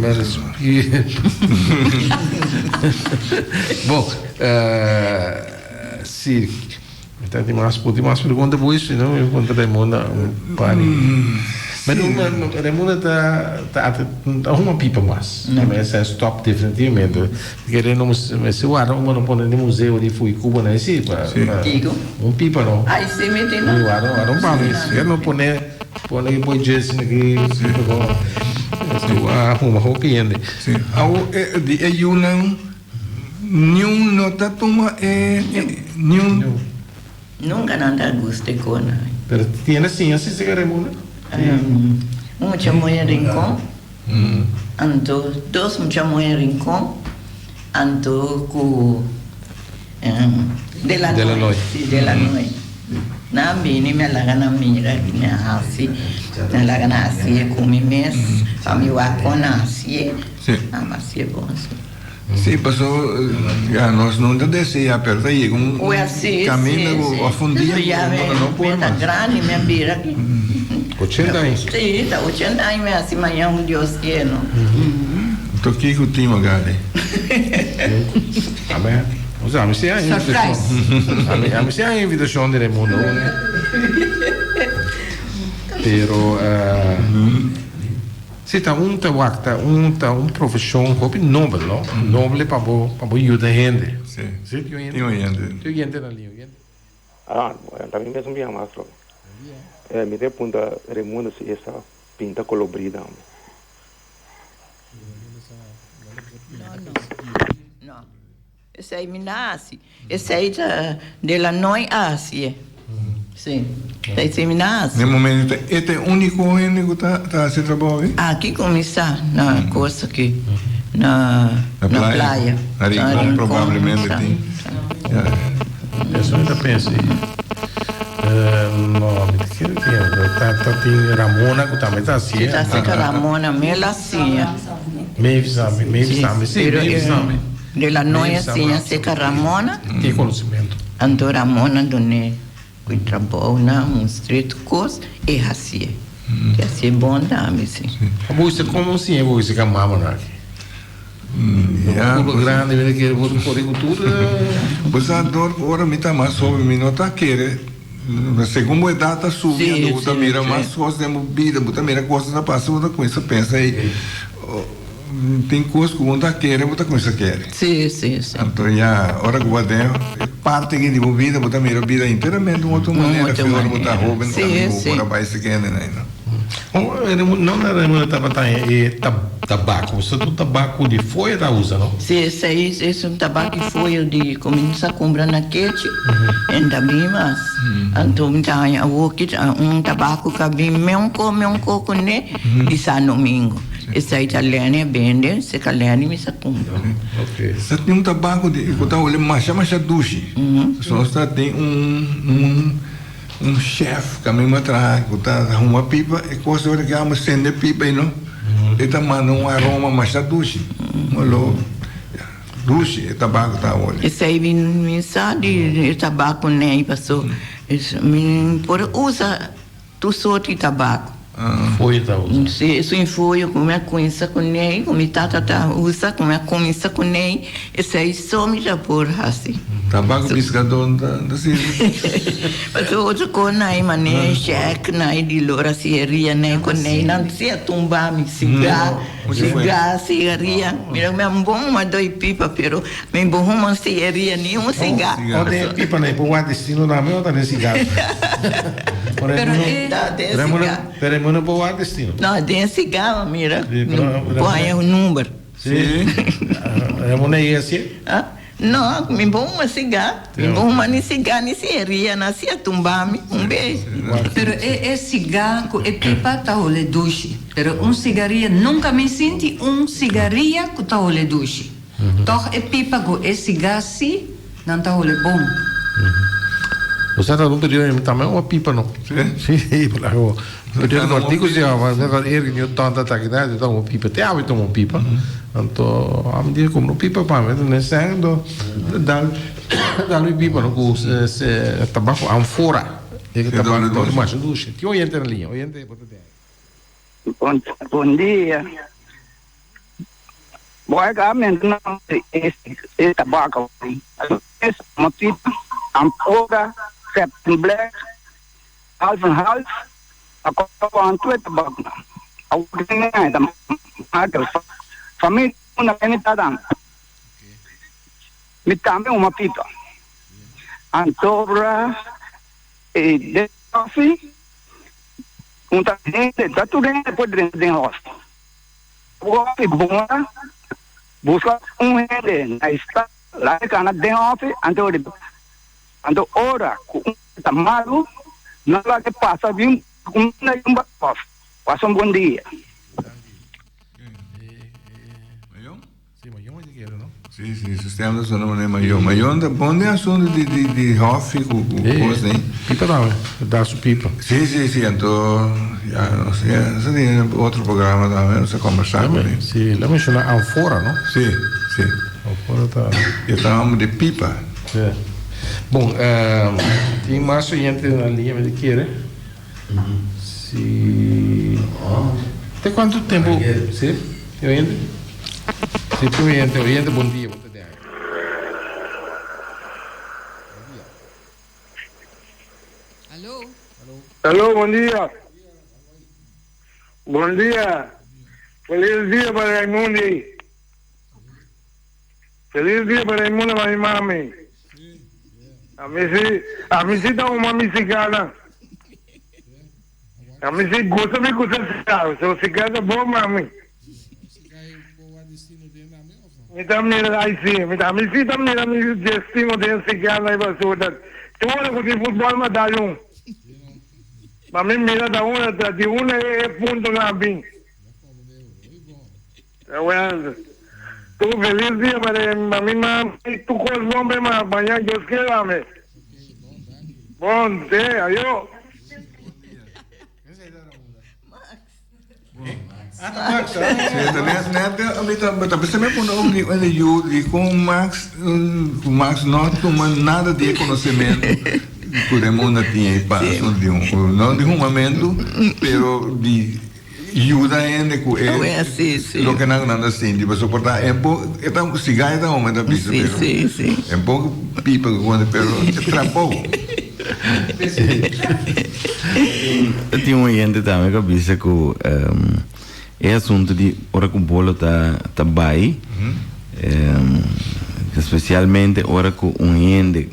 Bon, si. Mi ta tin mas por tin mas pregunta boy si no mi puntra Raimunda un par di Pero Raimunda ta ta ta huma pipa mas mi a sa stop definitivamente kere no mester warda un no pone den museo di fui Cuba na esi pa un pipa no Ay si mi tin no warda warda un par mi si no pone pone boy Jason aki a huma hopi hende. Awo di e yunan Niun no ta tuma e niun. Nunca nan ta gusta e cona. Pero tiene siña si siga Raimunda? Un mucha muhe en Rincon, anto dos mucha muhe en Rincon, anto cu Delanoy, si Delanoy. Nan bini mi a laga nan mira ki mi a haci, mi a laga nan haci'e cu mi mes, pa mi wak con nan haci'e, nan haci'e bon si. Sí, paso ya nos no ta desea, pero ta yega un caminda cu of un dia cu no por mas. Mi ta grandi, mi a bira aki. Ochenta aña. Sí, ta ochenta aña mi haci mañana un Dios kier no. Anto kico tin Magali? Amen. Osea, ami si a invitacion. Ami si a invitacion di Raimundo. Pero. Si ta un ta wak ta un ta un profesion hopi nobel no, noble pa bo pa bo yuda hende. Si. Si tin un hende. Tin un hende na liña. Oyente. Ah, ta mi mes un biaha mas lo. Mi ta punta Raimundo si e sa pinta colobri tambe. No, no, no. Esei mi na hasi. Esei ta de la noi hasi. Si. Esei mi na hasi. Den momento ta e ta e unico hende cu ta ta hasi e trabou aki? Aki cuminsa na cos aki. Na Na na playa. playa. Na Rincon probablemente tin. Ya. Eso mi ta pensa. No, mi ta kere tin. Ta ta tin Ramona cu tambe ta hasi. Si ta hasi ca Ramona mel hasia. Mavis tambe, Mavis tambe. Si, Mavis tambe. De la noia siña seca Ramona. Tin conocimento. Anto Ramona dun'é cu trabounan, mustr'é tur cos, e hacié. E hacié bon tambe, si. A bo como siña bo bisa ca mamanan aki? Ya. Pueblo grandi mira kere bo por cu tur. Bo sa dor cu ora mi ta mas hoben mi no ta kere, segun bo edad ta subi anto bo ta mira mas cos den bo bida, bo ta mira cosnan ta pasa bo ta cuminsa pensa ey. Tin kos ku bo no ta kere, bo ta kuminsá kere. Sí, sí, sí. Anto ya, ora ku bo a den e parti aki di bo bida, bo ta mira bida enteramente un otro manera ku ora bo ta hóben tambe ku bo por a bai siguiente na ei, no? No na Raimundo tabata e tabako, pasobra tur tabako di foya ta usa, no? Sí, esei es un tabako di foya di ku mi sa kumpra na kechi, en ta bin mas. Anto mi ta haña awoki un tabako ku a bin meunko meunko kuné di San Domingo. Esei ta Lenny a bende, seka Lenny mi sa cumpra. Sa tin un tabaco di cu ta hole masha masha dushi. So sa tin un un un chef cu mi a traha cu ta huma pipa e cos ora cu amo sende pipa ei no e ta manda un aroma masha dushi. Un olor dushi e tabaco ta hole. Esei mi sa di e tabaco nei paso mi por usa tur sorti tabaco. Foyo ta usa. Si, esun foyo ku mi a kuminsa kuné, ku mi tata ta usa, ku mi a kuminsa kuné, esei so mi ta por hasi. Tabako piskadó ta sirbi. Pasobra otro kos nan e manera shèk nan e di lora sigaria nan e kuné, nan si a tumba mi siga, siga, sigaria. Mira mi a bon a doi pipa pero mi bo huma sigaria ni un siga. O den pipa nan e por wak destino tambe o ta den siga? Pero e. Ta den siga. Pero e no por wak destino. No, den siga mira por haña un number. Si. Ramona yega si? No, mi bo huma siga. Mi bo huma ni siga ni sigaria, nan si a tumba mi un be. Pero e e siga ku e pipa ta hole dushi. Pero un sigaria nunka mi sinti un sigaria ku ta hole dushi. Tòg e pipa ku e siga si nan ta hole bon. Bo sa ta un periodo mi tambe un pipa no. Si? Si, un periodo kòrtiku si, ma mi ta erg mi tanta ta kita mi ta un pipa te awe tuma un pipa. Anto ami di kumpra un pipa pa mi ne sèn anto dal dal mi pipa no ku tabako anfora e tabako ta masha dushi. Tin oyente na liña, oyente bo ta den. Bon dia. Bo a menshoná e tabako. Es motibu Ampora, Captain Black, Half en Half a kòrda tur e tabakonan. Awor tin e ta marka Familia unda mi ta dan. Mi tambe huma pipa. Antobra e den kòfi un ta hende, ta tur hende por drenta den hòfi. Hòfi bona, buska un hende na e stad, laga e kana den hòfi, anto anto ora ku un ta malu, no laga e pasa bin un na un bai hòfi. Pasa un bon dia. Sí, mayon mi ta kere, no? Sí, sí, su stem ta sona manera mayon. Mayon ta bon den asuntu di, di, di hofi ku, ku kos ei. Pipa tambe, ta da su pipa. Sí, sí, sí, anto, ya, no sé, nos a tin otro programa tambe, nos a kombersá ku e. Sí, el a menshoná anfora, no? Sí, sí. Anfora ta. E ta hòmber di pipa. Sí. Bon, tin mas oyente na liña mi ta kere. Si. Te cuanto tempo? Si? Tin oyente? Si, tin oyente. Oyente, bon dia. Bo ta den aire. Bon dia. Aló. Aló, bon dia. Bon dia. Feliz dia pa Raimundi. Feliz dia pa Raimundo pa mi mami. Ami si, ami si ta huma mi sigarnan. Ami si gusta mi gusta sigar, so sigar ta bon pa mi. Mi ta mira, ai si, mi ta, ami si ta mira mi destino den sigarnan i basura. Tur ora ku tin futbol mi a dal un. Ma mi mira ta unda ta di unda e puntonan a bin. Well, tu feliz dia pa e mami mami tu cos bon pe ma mañana Dios quiere ame. Bon, te, ayo. Max. Net, net, mi ta, mi ta pensando mi pone op di e yu di con Max, cu Max no a tuma nada di e conocemento cu den mundo tin ei pa asunto di un, no di humamento, pero di Yuda hende ku e loke nan nan ta sinti pasobra por ta e por e ta siga e ta home ta bisa pero e por pipa ku konde pero e trabou. Tin un oyente tambe ku a bisa ku e asuntu di ora ku bolo ta ta bai espesialmente ora ku un hende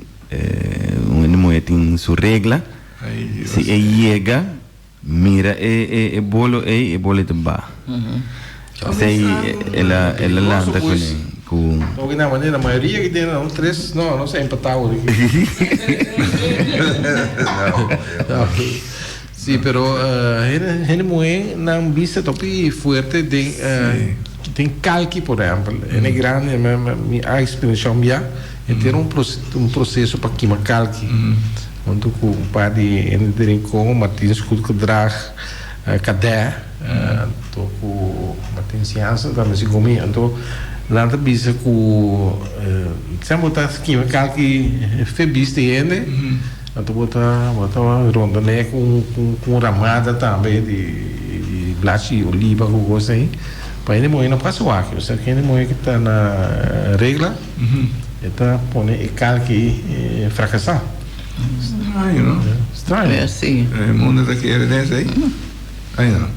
un hende muhé tin su regla si e yega Mira e e e bolo ei, e bolo ei ta baha. Esei el a el a lanta kuné ku. Oke na manera mayoria ki den nan tres no nos a empatá awor aki. Sí pero hende hende muhé nan bista ta hopi fuerte den den kalki por ehèmpel. Hende grandi mi a eksperenshá un bia henter un un proseso pa kima kalki. Huntu ku un par di hende di Rincon, Martin Goedgedrag, Kadè, anto ku Martin Siansen tambe segun mi. Anto nan ta bisa ku semper bo ta kima kalki fe bisti hende. Anto bo ta bo ta rondon'é ku ku un ramada tambe di di blachi oliba ku kos ei pa hende muhé no pasa wak. Osea ku hende muhé ku ta na regla e ta pone e kalki ei frakasá. Straño no? Straño. Sí. E mundo ta kere den esei? Ai no.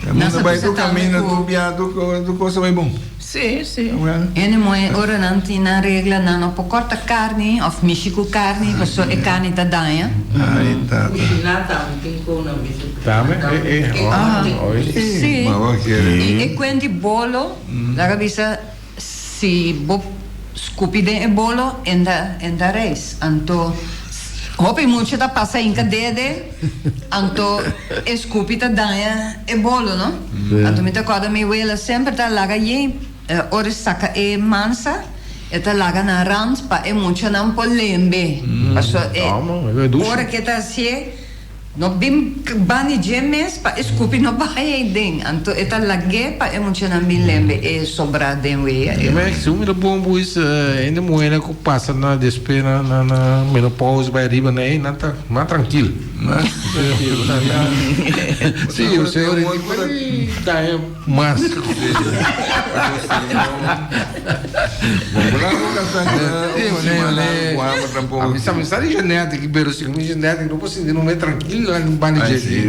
E mundo bai tur kaminda tur bia tur kos ta bai bon. Sí, sí. Hende muhé ora nan tin nan regla nan no por kòrta karni òf mishi ku karni pasobra e karni ta daña. Ai tata. Kushiná tambe tin kon nan bisa. Tambe? E e oi. Sí. Ma bo kere. I e kuen di bolo laga bisa si bo skupi den e bolo en ta en ta reis. Anto hopi mucha ta pasa hinka dede anto e skupi ta daña e bolo no. Anto mi ta kòrda mi wela semper ta laga yen ora e saka e mansa e ta laga na rand pa e muchanan por lembe pasobra e ora ke ta hasié No bin bani dje mes pa e skupi no baha ei den, anto e ta lag'é pa e muchanan bin lembe e sobrá den wea ei. Meh, si un mira bon buis, hende muhernan ku pasa na despues na na na menopausa bai riba na ei, nan ta mas trankil. Mas trankil, ya. Si, osea ora di bai daña mas. A mi sa mi sa di genetic pero si mi genetic no por sinti no me trankil nan banda Ay dje. si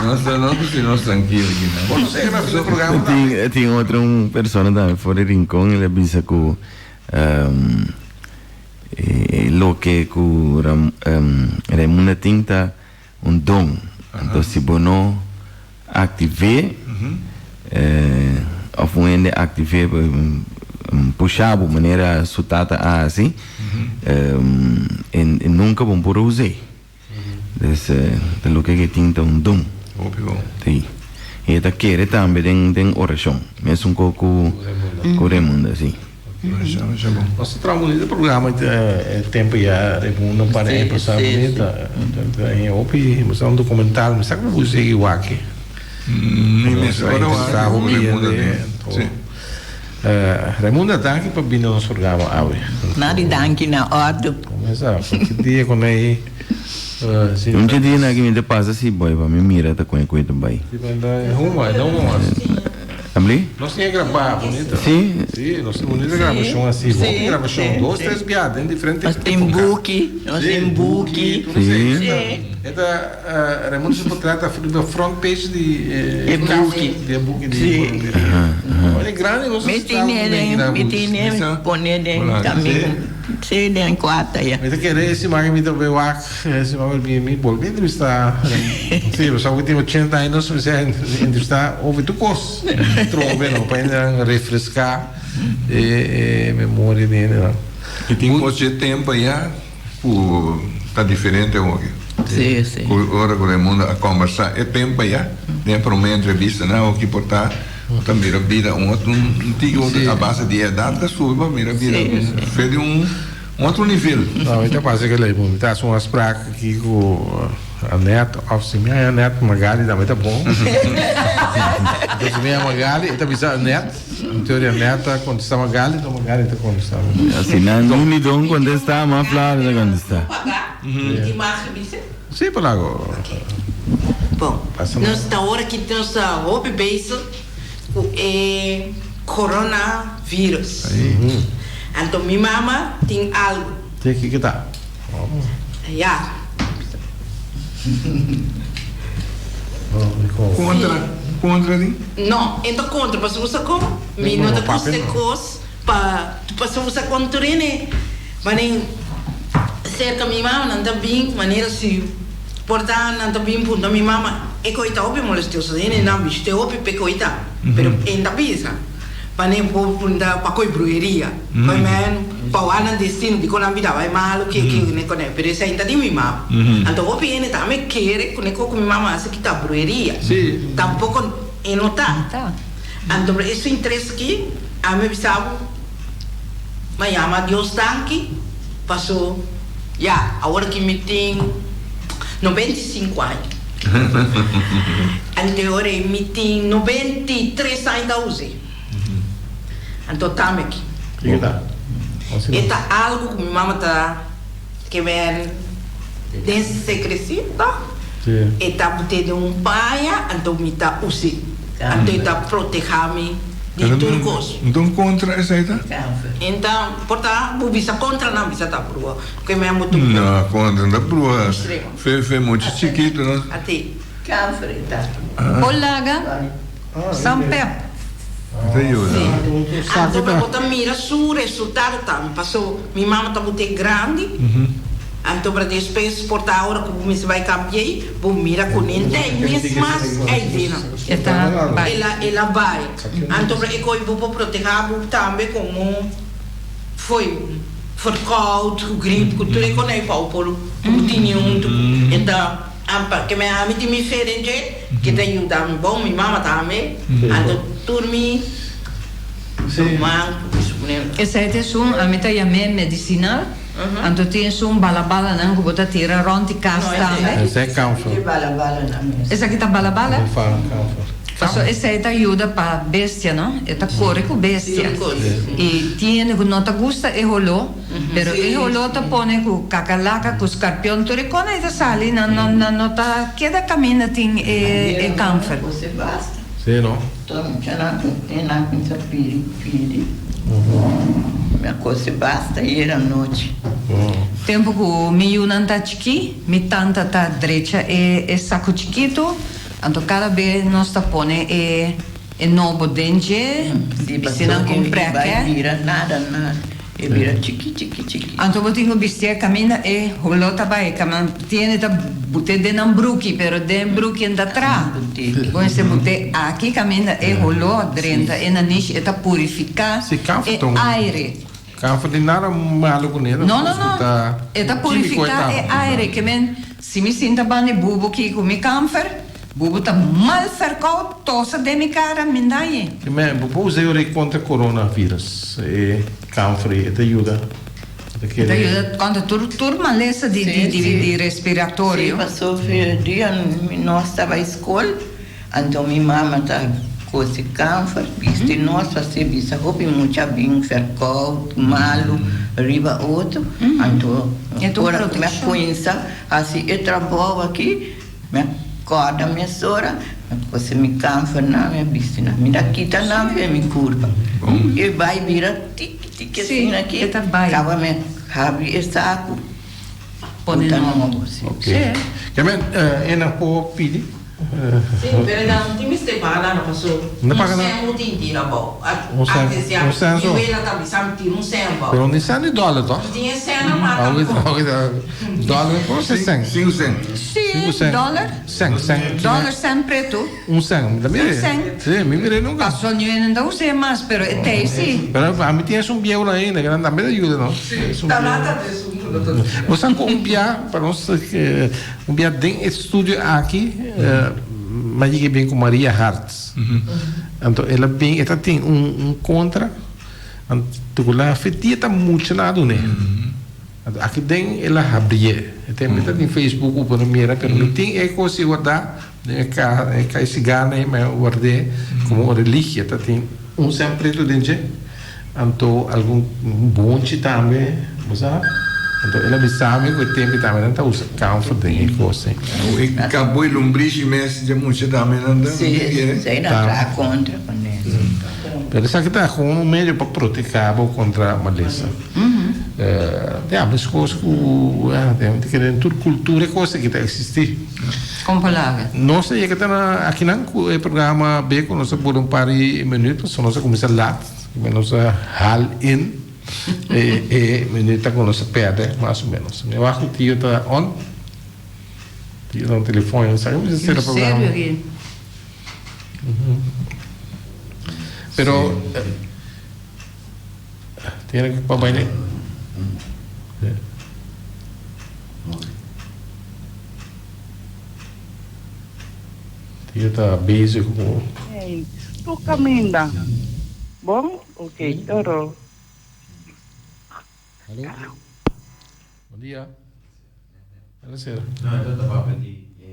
nos ta nos si nos trankil aki nan. Bo no sega na fin di programa Tin tambe. tin otro un persona tambe for di Rincon el a bisa ku e loke ku Raimunda tin ta un don. Anto si bo no activé of un hende activé pusha bo manera su tata a haci e nunca bo por us'é. Dus ta loke ke tin ta un don. Hopi bon. Si. Y e ta kere tambe den oracion. Mesun cu cu Raymond, si. Nos ta traha bunita programa e tempo ya Raimundo un par di aña pasa bunita e hopi mi sa un documental mi sa ku bo sigui wak Mi mes ora wak Raimundo tin Raimundo danki pa bini na nos programa awe. Nadi danki na ordu. Mesa ki dia ku nei Un dje dia na ki mi ta pasa si boy pa mi mira ta kon e koe ta bai. Huma e no huma. Abli? Nos tin e grabá bunito. Sí? Sí, nos tin bunito grabashon así. Sí, Hopi grabashon, sí, dos, sí. tres bia den diferente Nos tin época. buki, nos Sí, tin buki. tur esei. Sí. E ta, e ta, Raimundo su portret ta riba front page di e E buki. di e buki di Sí. Colombia. Aha, aha. Oye, grandi nos Mi está tine den, mi tine Misa? pone den Hola, kaminda. Sí, den kuarta ya. Mi ta kere e siman ku mi ta bai wak, e siman ku mi mi bolbe entrevistá. Sí, pasobra ku tin ochenta aña nos mester entrevistá over tur kos. Trobe no, pa hendenan refreská e e memoria di hendenan. I tin kos dje tempu ayá ku ta diferente awoki. Sí, sí. Ku ora ku Raimundo a kombersá e tempu ayá den e promé entrevistanan awoki por ta bo ta mira bida un otro un tiki otro a base di edat ta subi bo mira bida fe di un otro nivel. No, mi ta pasa ke lei bo. Mi ta hasi un afspraak aki ku Annette of si mi haña Annette Magali tambe ta bon. Enton si mi haña Magali e ta bisa Annette, en teoria Annette ta kontestá Magali, enton Magali ta kontestá mi. Si nan ni don kontestá, ma Flavia ta kontestá. Sí, palago. Bon, nos ta ora ki nos ta hopi bezig ku e coronavirus. Anto mi mama tin algu. Sí, kiko ta? Ya. Kontra, kontra di? No, e ta kontra, pasobra bo sa kon? Mi no ta gusta e kos pa, pasobra bo sa kon tur hende. Mané serka mi mama nan ta bin manera si por ta nan ta bin punta mi mama e koe ta hopi molestioso hende nan bishte hopi p'e koe ta pero e ta bisa mané bo punta pa koe bruheria koe men pa wak nan destino dikon nan bida bai malo ke ke ne kone pero esei ta di mi mama anto hopi hende tambe kere ku ne koe ku mi mama hasi ki ta bruheria tampoko e no ta anto esun interes aki ami bisa bo. Ma yama Dios danki paso ya awor ki mi tin 95 aña. Anteor ei mi tin 93 aña ta uze. Anto tame aki. Kiko ta? E ta algu ku mi mama ta ke men den sekresia tòg. E ta but'é den un paña anto mi ta us'é. Anto e ta protehá mi di tur kos. Nton kontra esei ta? Enton por ta bo bisa kontra nan bisa ta bruha. Ke men bo tur. No, kontra no ta bruha. Fe fe mucha chikitu no. Ati. Kanfer e ta. Por laga San Pep. Ta yuda. Anto bo ta mira su resultado tambe paso mi mama ta bute grandi anto pero despues por ta ora ku bo mester bai kambi'ei bo mira ku nen ta e mes mas eidena el a bai anto pero e koe bo por proteha bo tambe komo foi verkoud ku grip ku tur e konei pa bo por tini huntu e ta. Ampa ke mi ami tin mi fe den dje, ke ta yuda mi bon, mi mama tambe, anto tur mi ruman ku mi suponé. Esei ta esun ami ta yam'é medisinal, anto tin esun balabalanan ku bo ta tira rònt di kas tambe. Esei kamfer. Esaki ta balabala? Pasobra esei ta yuda pa bestia no, e ta kore ku bestia. I tin hende ku no ta gusta e holó. Pero e holó ta pone ku kakalaka, ku skarpion, tur e kona ei ta sali, nan nan no ta keda kaminda tin e kamfer. Sí, no? Tempu ku mi yunan ta chikí, mi tanta ta drecha e saku chikitu, anto kada be nos ta pone e. E nobo den dje, bisti nan ku un prek e. Anto bo tin ku bistié kaminda e holó ta bai, kaminda tiene ta but'é den nan bruki, pero den bruki en ta tra. Bo mester but'é aki kaminda e holó drenta e nanishi, e ta purifiká e aire. Kamfer tin nada malo kuné, No, no, no. E ta purifiká e aire. Ke men, si mi sinta banda e bubu ki ku mi kamfer, bubu ta mal fèrkou, tosa den mi kara, mi dañ'e. Ke men, bo por usa e ora kontra coronavirus, e kamfer ei, e ta yuda. E ta kere. E ta yuda kontra tur, tur malesa di, di, di, di respiratorio. Sí, pasobra dia nos ta bai skol. Anto mi mama ta kosi kamfer, bisti nos pa si bisa hopi mucha bin verkoud, malu riba otro. Anto ora ku mi a kuinsa hasi e trabou aki, mi a kòrda mesora, mi a kosi mi kamfernan, mi a bisti nan. Mi ta kita nan for mi kurpa. E bai bira tiki tiki asina aki, kaba mi a habri e saku, pone nobo. Oke. E nan por pidi? Sí, pero nan no tin mester paga nada paso No un paga nada. sen bo tin tira abou. Un sen, Antes ya un sen mi so. wela ta bisa mi tira un sen abou. Pero ni sen di dòler toh? Mi tin e sennan mas Awe tampoco. awe ta dòler por se sen. Sinku sen. Sí, Sinku sen. dòler. Sen, sen. Dòler sen pretu. Un sen, mi ta mira. Un sen. Sí, mi mira nunca. Paso ñu no ta us'é mas, pero e tei sí. Pero ami tin esun bieu nan ainda, que nan tambe ta yuda no. Esun bieu. Bo sa cu un bia, pa nos, un bia den e studio aki, mi a yega bien cu Maria Harts. Anto el a bin, e ta tin un un contra, anto cu la fe dia ta mucha na dun'é. Anto aki den el a habrié. E tempo e ta tin Facebook cu bo no mira, pero mi tin e cos ei wardá. Den e ka e kai sigar na mi a ward'é komo un religia ta tin un sèn pretu den dje anto algun bonchi tambe bo sa anto el a bisa mi ku e tempu tambe nan ta usa kamfer den e kos ei. E kaboi lombrishi mes dje mucha tambe nan ta Sí, sí, nan traha kontra kuné. Pero esaki ta gewoon un medio pa proteha bo kontra malesa. Ya, meskos ku den tur kultura e kos aki ta eksistí. Kon palabra? Nos a yega ta na akinan ku e programa Beko, nos a bula un par di minuut pasobra nos a kuminsá lat, nos a hal in e e minuutnan ku nos a pèrdè mas o ménos. Mi a wak ku tio ta on, tio ta na telefòn, sa ke mester sera programa. Serio aki? Pero. Tiene que pa baile. Tio ta busy cu. Hey, tu caminda. Bon? Ok, toro. Hallo. Bon dia. Ela sera. No, e ta papia di e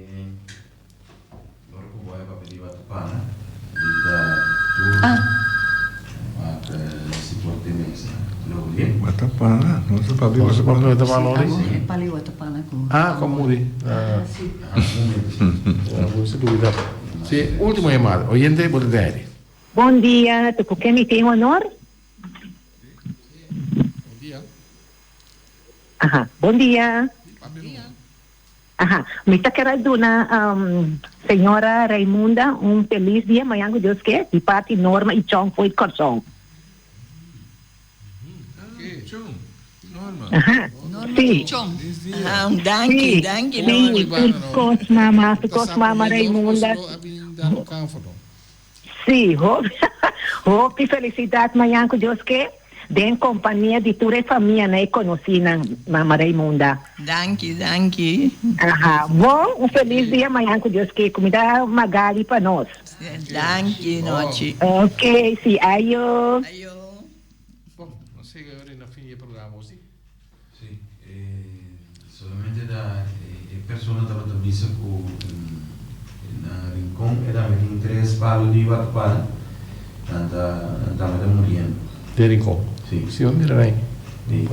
ora ku boy a papia di Watapana, di ta tur wak si. por te mes lori. Watapana, no sa papia No sa papia watapana lori? E pali watapana ku. Ah, ku a muri. Ah, si. Ah, bo sa dubida. Si, ultimo yamada. Oyente, bo ta den aire. Bon dia, ta ku ken mi tin honor? Bon dia. Aha, bon dia. Aha, mi ta kere duna señora Raimunda un felis dia mañan ku Dios ke, di parti Norma i Chong fo'i Kòrsou. Aha, si. Aha, un danki, danki Norma. Si, tur kos mama, tur kos mama Raimunda. Sí, hopi, hopi felisidat mañan ku Dios ke, den kompania di tur e famianan i konosínan, Mama Raimunda. Danki, danki. Aha, bon, un felis dia mañan ku Dios ke, kumida Magali pa nos. Danki, nochi. Ok, sí, ayo. Ayo. Bon, nos yega ahora na fin di e programa, sí? Sí, solamente ta e persona tabata bisa ku na Rincon e tambe tin tres palu di watapana, nan ta nan tambe ta muriendo. Den Rincon? Sí. Sí, bo mira ahí. Sí.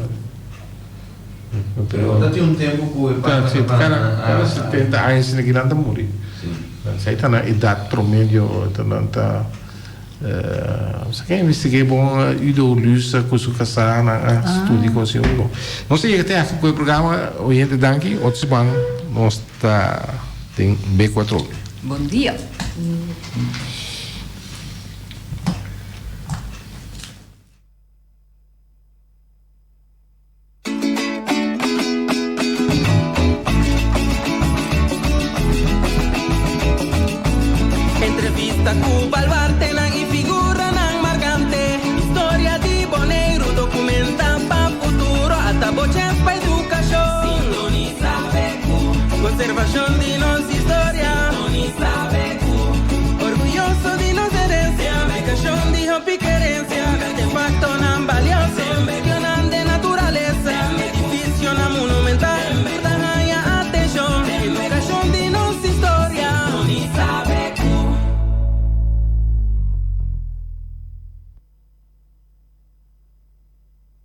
Pero ta tin un tempo ku e palu watapana Cada cada 70 aña asina ki nan ta muri. Sí. Esei ta nan edat promedio, nan ta. Sa ke investig'é bon Udo Lusa ku su kasá nan a studi kos i bon. Nos a yega te aki ku e programa oyente danki otro siman nos ta den B kuatro. Bon dia. Entrevista ku baluartenan i figuranan markante. Historia di Boneiru dokumenta pa futuro. Ata bo chèns pa edukashon. Sintonisa BQ. Konservashon di.